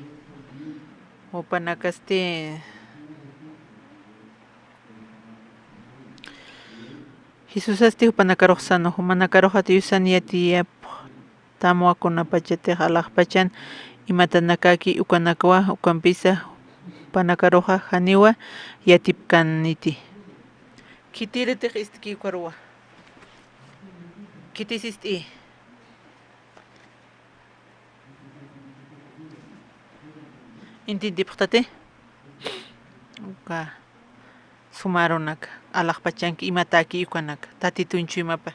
Jupanakasti Jesusasti jupanakarux sanu, jumanakaruxa Diosan yatiyapxtamwa kunapachatix alaxpachan imatanakäki ukanakwa, ukampisa jupanakaruxa janiwa yatipkäniti. Khitiritix ist'ki ukaruwa. Khitis ist'i. Intintipxtati. Uka suma arunak, alaxpachanki imatäki ukanak, Tatitun chuymapa.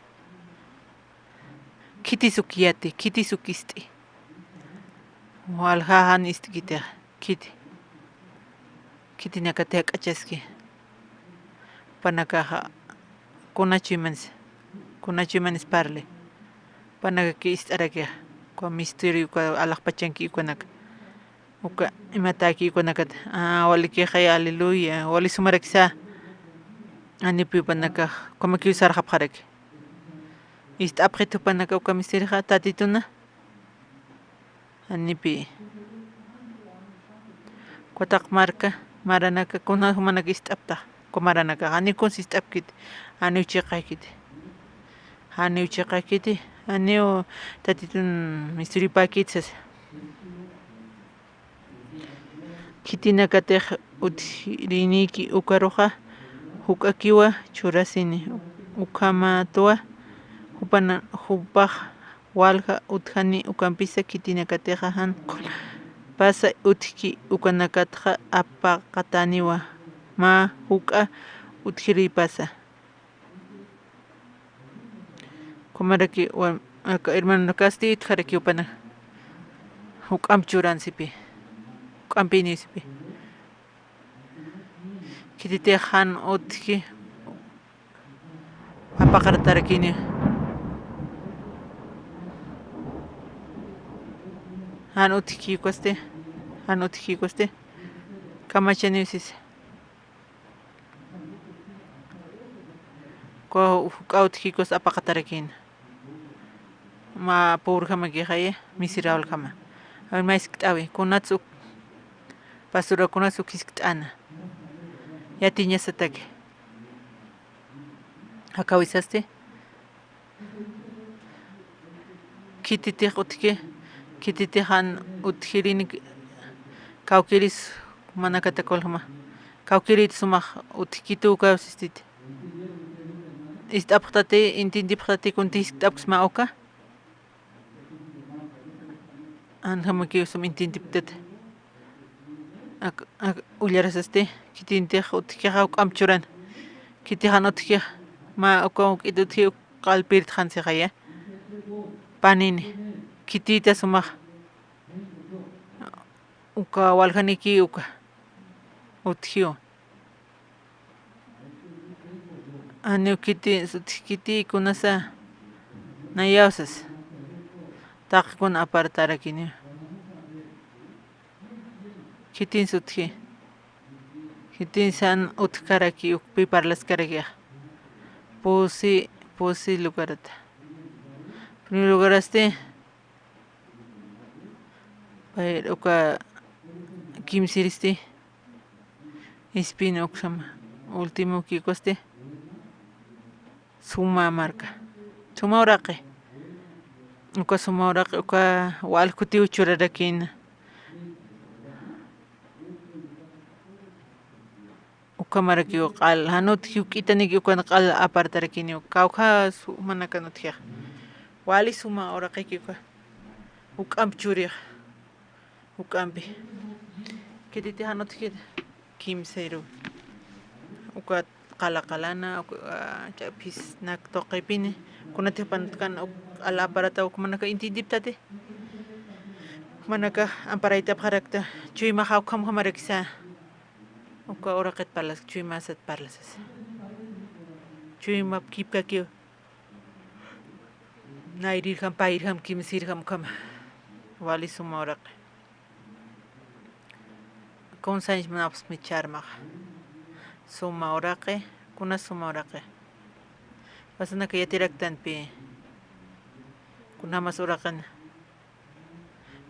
Khitis uk yati, khitis uk ist'i. Walja jan ist'kiti, khiti. Khitinakati jak'achaski. Jupanakaxa kuna chuymanis, kuna chuymanis parli. Jupanakaki ist'arakixa, uka misterio, uka alaxpachanki ukanak. Uka imatäki ukanakat. Ah, walikixay, aleluya. Wali sumarakisa. Janipi jupanakax, ukhamakiw sarxapxaraki. Ist'apxit jupanaka uka misterioxa, Tatituna. Janipi. Ukataq marka, maranaka, kuna jumanak ist'aptax. Uka maranakax, janiw kuns ist'apkiti. Janiw chiqaykiti. Janiw chiqaykiti. Janiw Tatitun misteriopakiti sasa. Khitinakatix utjirinïki ukaruxa juk'akiwa churasini, ukhamatwa jupana, jupax walja utjani ukampisa khitinakatixa jan kunapasa utjki ukanakatxa apaqatäniwa mä juk'a utjirïpasa. Ukhamaraki wa, aka hermanonakasti utjaraki jupanak. Juk'amp churan sipi. Juk'ampiniw sipi. Khititix jan utjki apaqartarakini. Jan utjki ukasti. Jan utjki ukasti. Kamachaniw sisa. Uka juk'a utjkikus apaqatarakïna. Mä pobrejamakixa, miserablejamak. A ver, mä jiskt'äwi, kunats uk, pastora, kunats uk jiskt'äna. Yatiñasataki. Akawisasti. Khititix utjki, khititix jan utjirinik, kawkïris jumanakatak walja mä. Kawkïrit sumax utjkiti ukaw sistiti. Ist'apxtati, intintipxtati kunti jiskt'apks mä uka. Janjamakiw sum intintipktati. Ak, ak, ullarasasti, khitintix utjkixa juk'amp churan. Khitix jan utjki, mä uka juk'it utji uk q'alpirtxansixaya. Panini, khitïta sumax. Uka waljaniki uka utjiw. Janiw khitins utjkiti kunasa, nayaw sasa. Taqi kuna apartarakiniw. Khitins utji. Khitins jan utjkaraki, ukpi parlaskarakixa. Pusi, pusi lugarata. Primer lugarasti, pay uka kimsiristi, ispin uksam, último kikusti, suma marka. Suma uraqi. Uka suma uraqi, uka walkutiw churarakïna. Ukhamarakiw q'al, jan utji juk'itaniki ukan q'al apartarakiniw, kawkha sumanakan utjixa. Wali suma uraqiki uka. Juk'amp churix. Juk'ampi. Khititi jan utji kimsiru. Uka qala qalana, uka, ah, ch'aphisnak tuqipini. Kunatix jupan utjkän uk q'al aparataw ukhamanaka intintiptati. Ukhamanaka amparaytapxarakta. Chuymaxa ukhamjamarakisa. Uka uraqit parlas, chuymasat parlasas. Chuymap kipkakiw. Nayrirjam, payirjam, kimsirjam, ukhama. Wali suma uraqi. Kunsañs munapxsmi charmax. Suma uraqi, kuna suma uraqi. Pasanaka yatiraktanpi. Kunamas uraqin.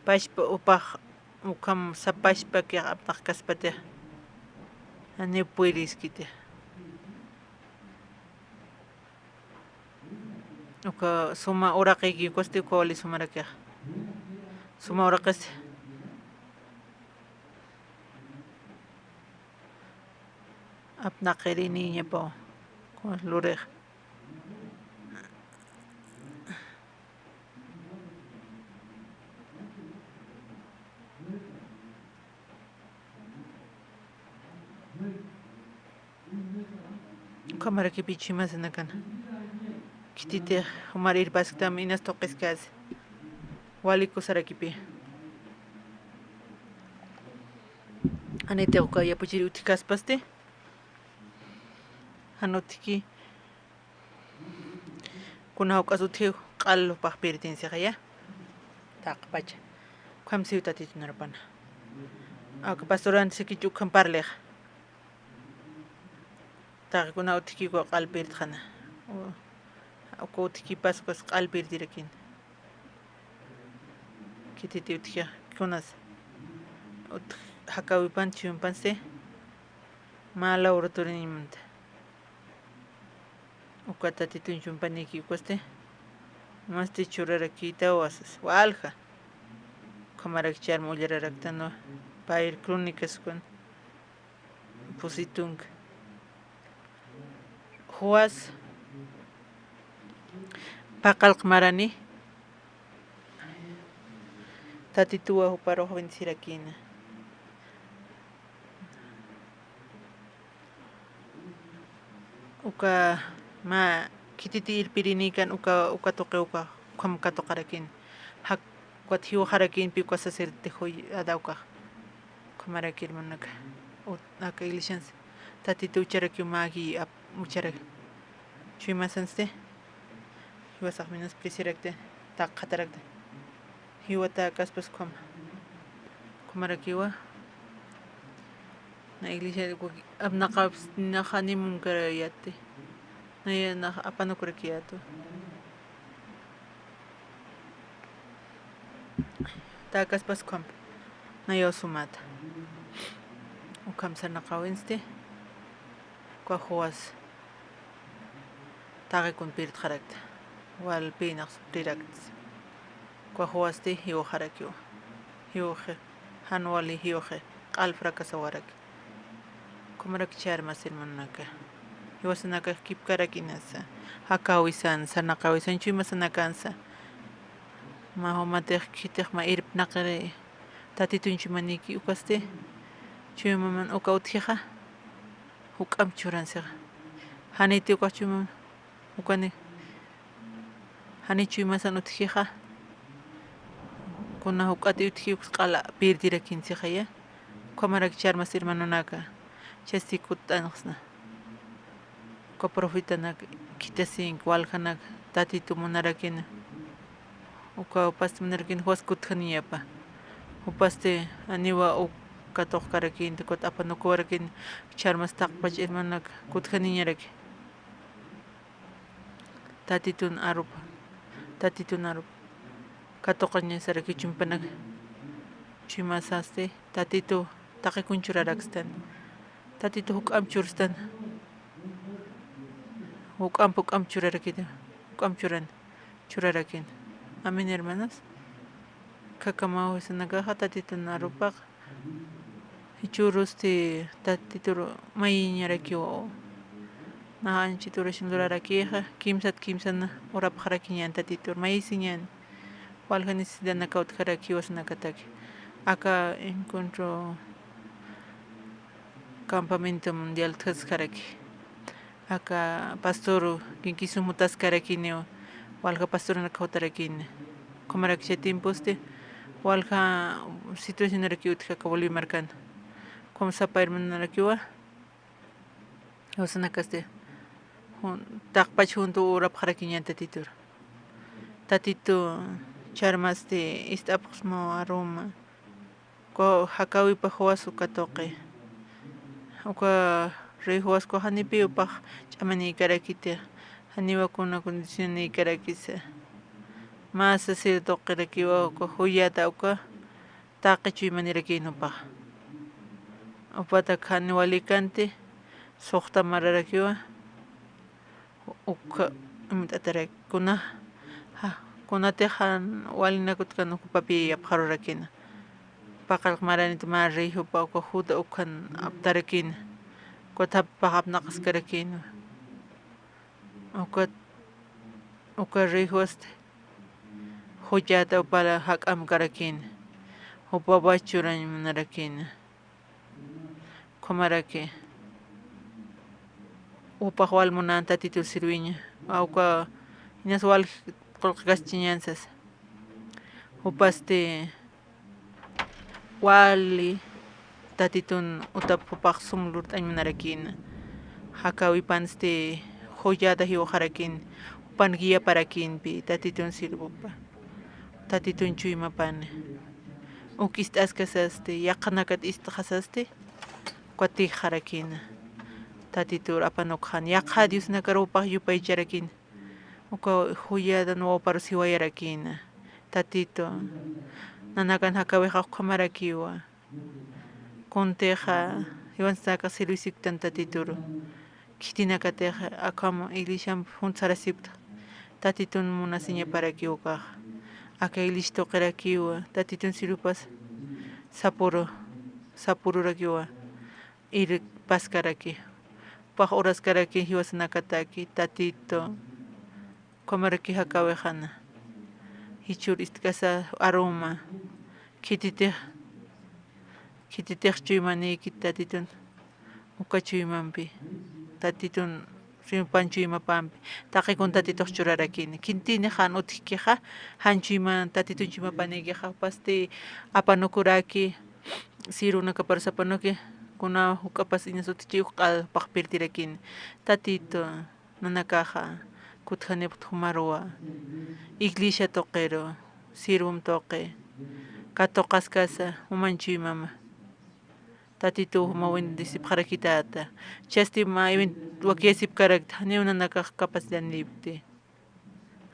Pachpa upax, ukham sapachpakix apnaqkaspatix. Janiw puyriskiti. Uka suma uraqiki, ukasti uka wali sumarakix. Suma uraqis. Apnaqiriniñapaw. Uka lurix. Ukhamarakipi chuymasanakan. Khititix jumar irpasktam inas tuqiskas. Wali kusarakipi. Anitix uka yapuchiri utjkaspasti. Jan utjki. Kuna juk'as utjiw q'al jupax pirtin sixaya. Taqpacha. Ukham siw Tatitun arupana. Aka pastoranti sikichu ukham parlixa. Taqi kuna utjki uka q'al pirtxana. U-, uka utjkipas ukas q'al pirtirakin. Khititi utjixa kunas. Utj-, jakawipan chuymapansti. Mä laboratorioñamanta. Uka Tatitun chuymaniki ukasti. Masti churarakïtawa sas. Walja. Ukhamarak charma ullararaktanwa. Payir crónicas ukan. Pusitunka. Juas. Paqallq marani. Tatituwa juparux bendecirakïna. Uka mä khititi irpirinïkan uka, uka tuqi uka, ukham katuqarakïn. Jak-, ukat jiwxarakïnpi uka sacerdote juyada ukax. Ukhamarak hermanaka. U-, aka iglesians Tatitu ucharakiw mä ap-, ucharak. Chuymasansti. Jiwasax menospreciarakti, taqxatarakti. Jiwata kaspas ukhama. Ukhamarakiwa. Na iglesia apnaqapsti nax animunkarayäti. Naya nax apanukurakiyätu. Takaspas ukham. Nayaw sumata. Ukham sarnaqawinsti. Uka juwas. Taqi kun pirtxarakta. Walpï nax suprirakta. Uka juwasti jiwxarakiwa. Jiwxi. Jan wali jiwxi. Q'al fracasawaraki. Ukhamarak char mas hermanonaka. Jiwasanakax kipkarak inasa. Jakawisan, sarnaqawisan, chuymasanakansa. Mä jumatix khitix mä irpnaqiri. Tatitun chuymaniki ukasti. Chuymaman uka utjixa. Juk'amp churan sixa. Janiti ukax chuymaman. Ukani. Jani chuymasan utjixa. Kuna juk'ati utji uks q'ala pirdirakin sixaya. Ukhamarak char mas hermanonaka. Chasti kutt'anxsna. Uka profetanak khitasink, waljanak Tatitu munarakina. Uka jupasti munarakina, juwas kutjaniñapa. Jupasti aniwa uk katuqkarakinta, ukat apanukuwarakin, char mas taqpach hermanonak kutjaniñaraki. Tatitun arupa, Tatitun arupa. Katuqañasaraki chuymapanak. Chuymasasti, Tatitu taqi kun churarakstan. Tatitu juk'amp churstan. Juk'amp, juk'amp churarakita. Juk'amp churan. Churarakin. Amén, hermanos. Khakamaw jiwasanakaxa Tatitun arupax. Jichhürusti Tatitur mayiñarakiw. Nax anchit oración lurarakixa, kimsat kimsan urapxarakiñän Tatitur, mayisiñän. Walja necesidanak utjaraki jiwasanakataki. Aka encuentro campamento mundial utjaskarakixa. Aka pastor kinkisum jutaskarakiniw, walja pastoranakax jutarakini. Ukhamarakicha tiemposti, walja situacionaraki utji aka Bolivia markan. Ukham sapayir munarakiwa. Jiwasanakasti jun-, taqpach juntu urapxarakiñan Tatitur. Tatitu ch'armasti ist'apxsmaw aruma. Uka jakäwipa juwas uka tuqi. Uka rey juwaskwa janipiw jupax ch'amanïkarakiti, janiwa kuna condicionanïkarakisa. Mä sacerdote tuqirakiwa uka joyata uka taqi chuymanirakïn jupax. Jupatak jan walikanti, suxta mararakiwa, uka imt'atarak kuna, ja, kunatix jan walinakat ukan uka papi apxarurakïna. Paqallq maranit mä rey jupa uka juda ukhan aptarakïna. Ukat jupax apnaqaskarakïna. Ukat, uka rey juwasti joyata jupar jak'amkarakïna, jupaw churañ munarakïna. Ukhamaraki jupax wal munan Tatitur sirwiña, awka inas wal qullqikaschiñan sasa. Jupasti wali Tatitun utap jupax sum lurt'añ munarakïna. Jakäwipansti joyata jiwxarakïn, jupan guiaparakïnpi Tatitun sirvupa, Tatitun chuymapani. Uk ist'askasasti, yaqhanakat ist'xasasti, ukat tijxarakïna. Tatitur apanukxan, yaqha diosnakar jupax yupaycharakïna. Uka joyatan wawparus jiwayarakïna. Tatitu, nanakan jakäwixa ukhamarakiwa. Kuntixa jiwasanakax sirvisiktan Tatituru. Khitinakatix akham iglesiamp junt sarasipkta. Tatitun munasiñaparakiw ukaxa. Aka iglesia tuqirakiwa Tatitun sirvupasa sapuru, sapururakiwa. Irpaskaraki, jupax uraskaraki jiwasanakataki, Tatitu, ukhamaraki jakäwixana. Jichhür ist'kasa aruma, khititix, khititix chuymanïkit Tatitun, uka chuymampi, Tatitun chuyman chuymapampi, taqikun Tatitux churarakini. Khitini jan utjkixa, jan chuyman Tatitun chuymapanïkixa, jupasti apanukuraki, sirvunakaparus apanuki, kuna juk'apas inas utjchi uk q'al jupax pirtirakini. Tatitu, nanakaxa kutjanipkt jumaruwa, iglesia tuqiru, sirvum tuqi, katuqaskasa, juman chuymama. Tatitu juma bendecipxarakitäta. Chasti mä event-, wakiyasipkarakta, janiw nanakax capacitanïpkti.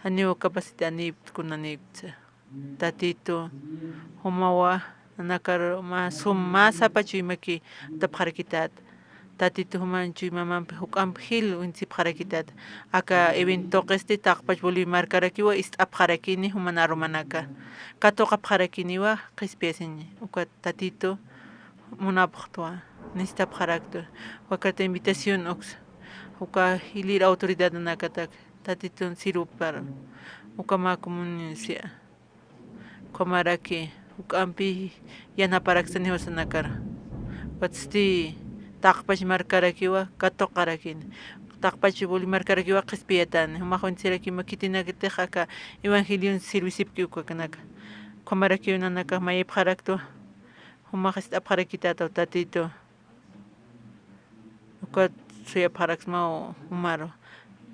Janiw capacitanïpkti kunanïpktsa. Tatitu, jumawa nanakar mä sum, mä sapa chuymaki utapxarakitäta. Tatitu juman chuymamampi juk'amp jil bendecipxarakitäta. Aka evento tuqisti taqpach Bolivia markarakiwa ist'apxarakini juman arumanaka. Katuqapxarakiniwa qhispiyasiña. Uka Tatitu munapxtwa, necesitapxaraktwa. Uka carta invitación uksa, uka jilïr autoridadnakatak Tatitun sirvupar, uka mä comunidad, ukhamaraki juk'ampi yanaparaksani jiwasanakar. Ukatsti taqpach markarakiwa katuqarakini. Taqpach Bolivia markarakiwa qhispiyatani. Jumax bendecirakima khitinakatix aka evangelion sirvisipki ukakanaka. Ukhamarakiw nanakax mayipxaraktwa. Jumax ist'apxarakitätaw Tatitu. Ukat suyapxaraksmaw jumaru.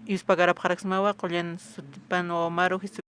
Yuspagarapxaraksmawa qullan sutipan wawa maru Jesucristo.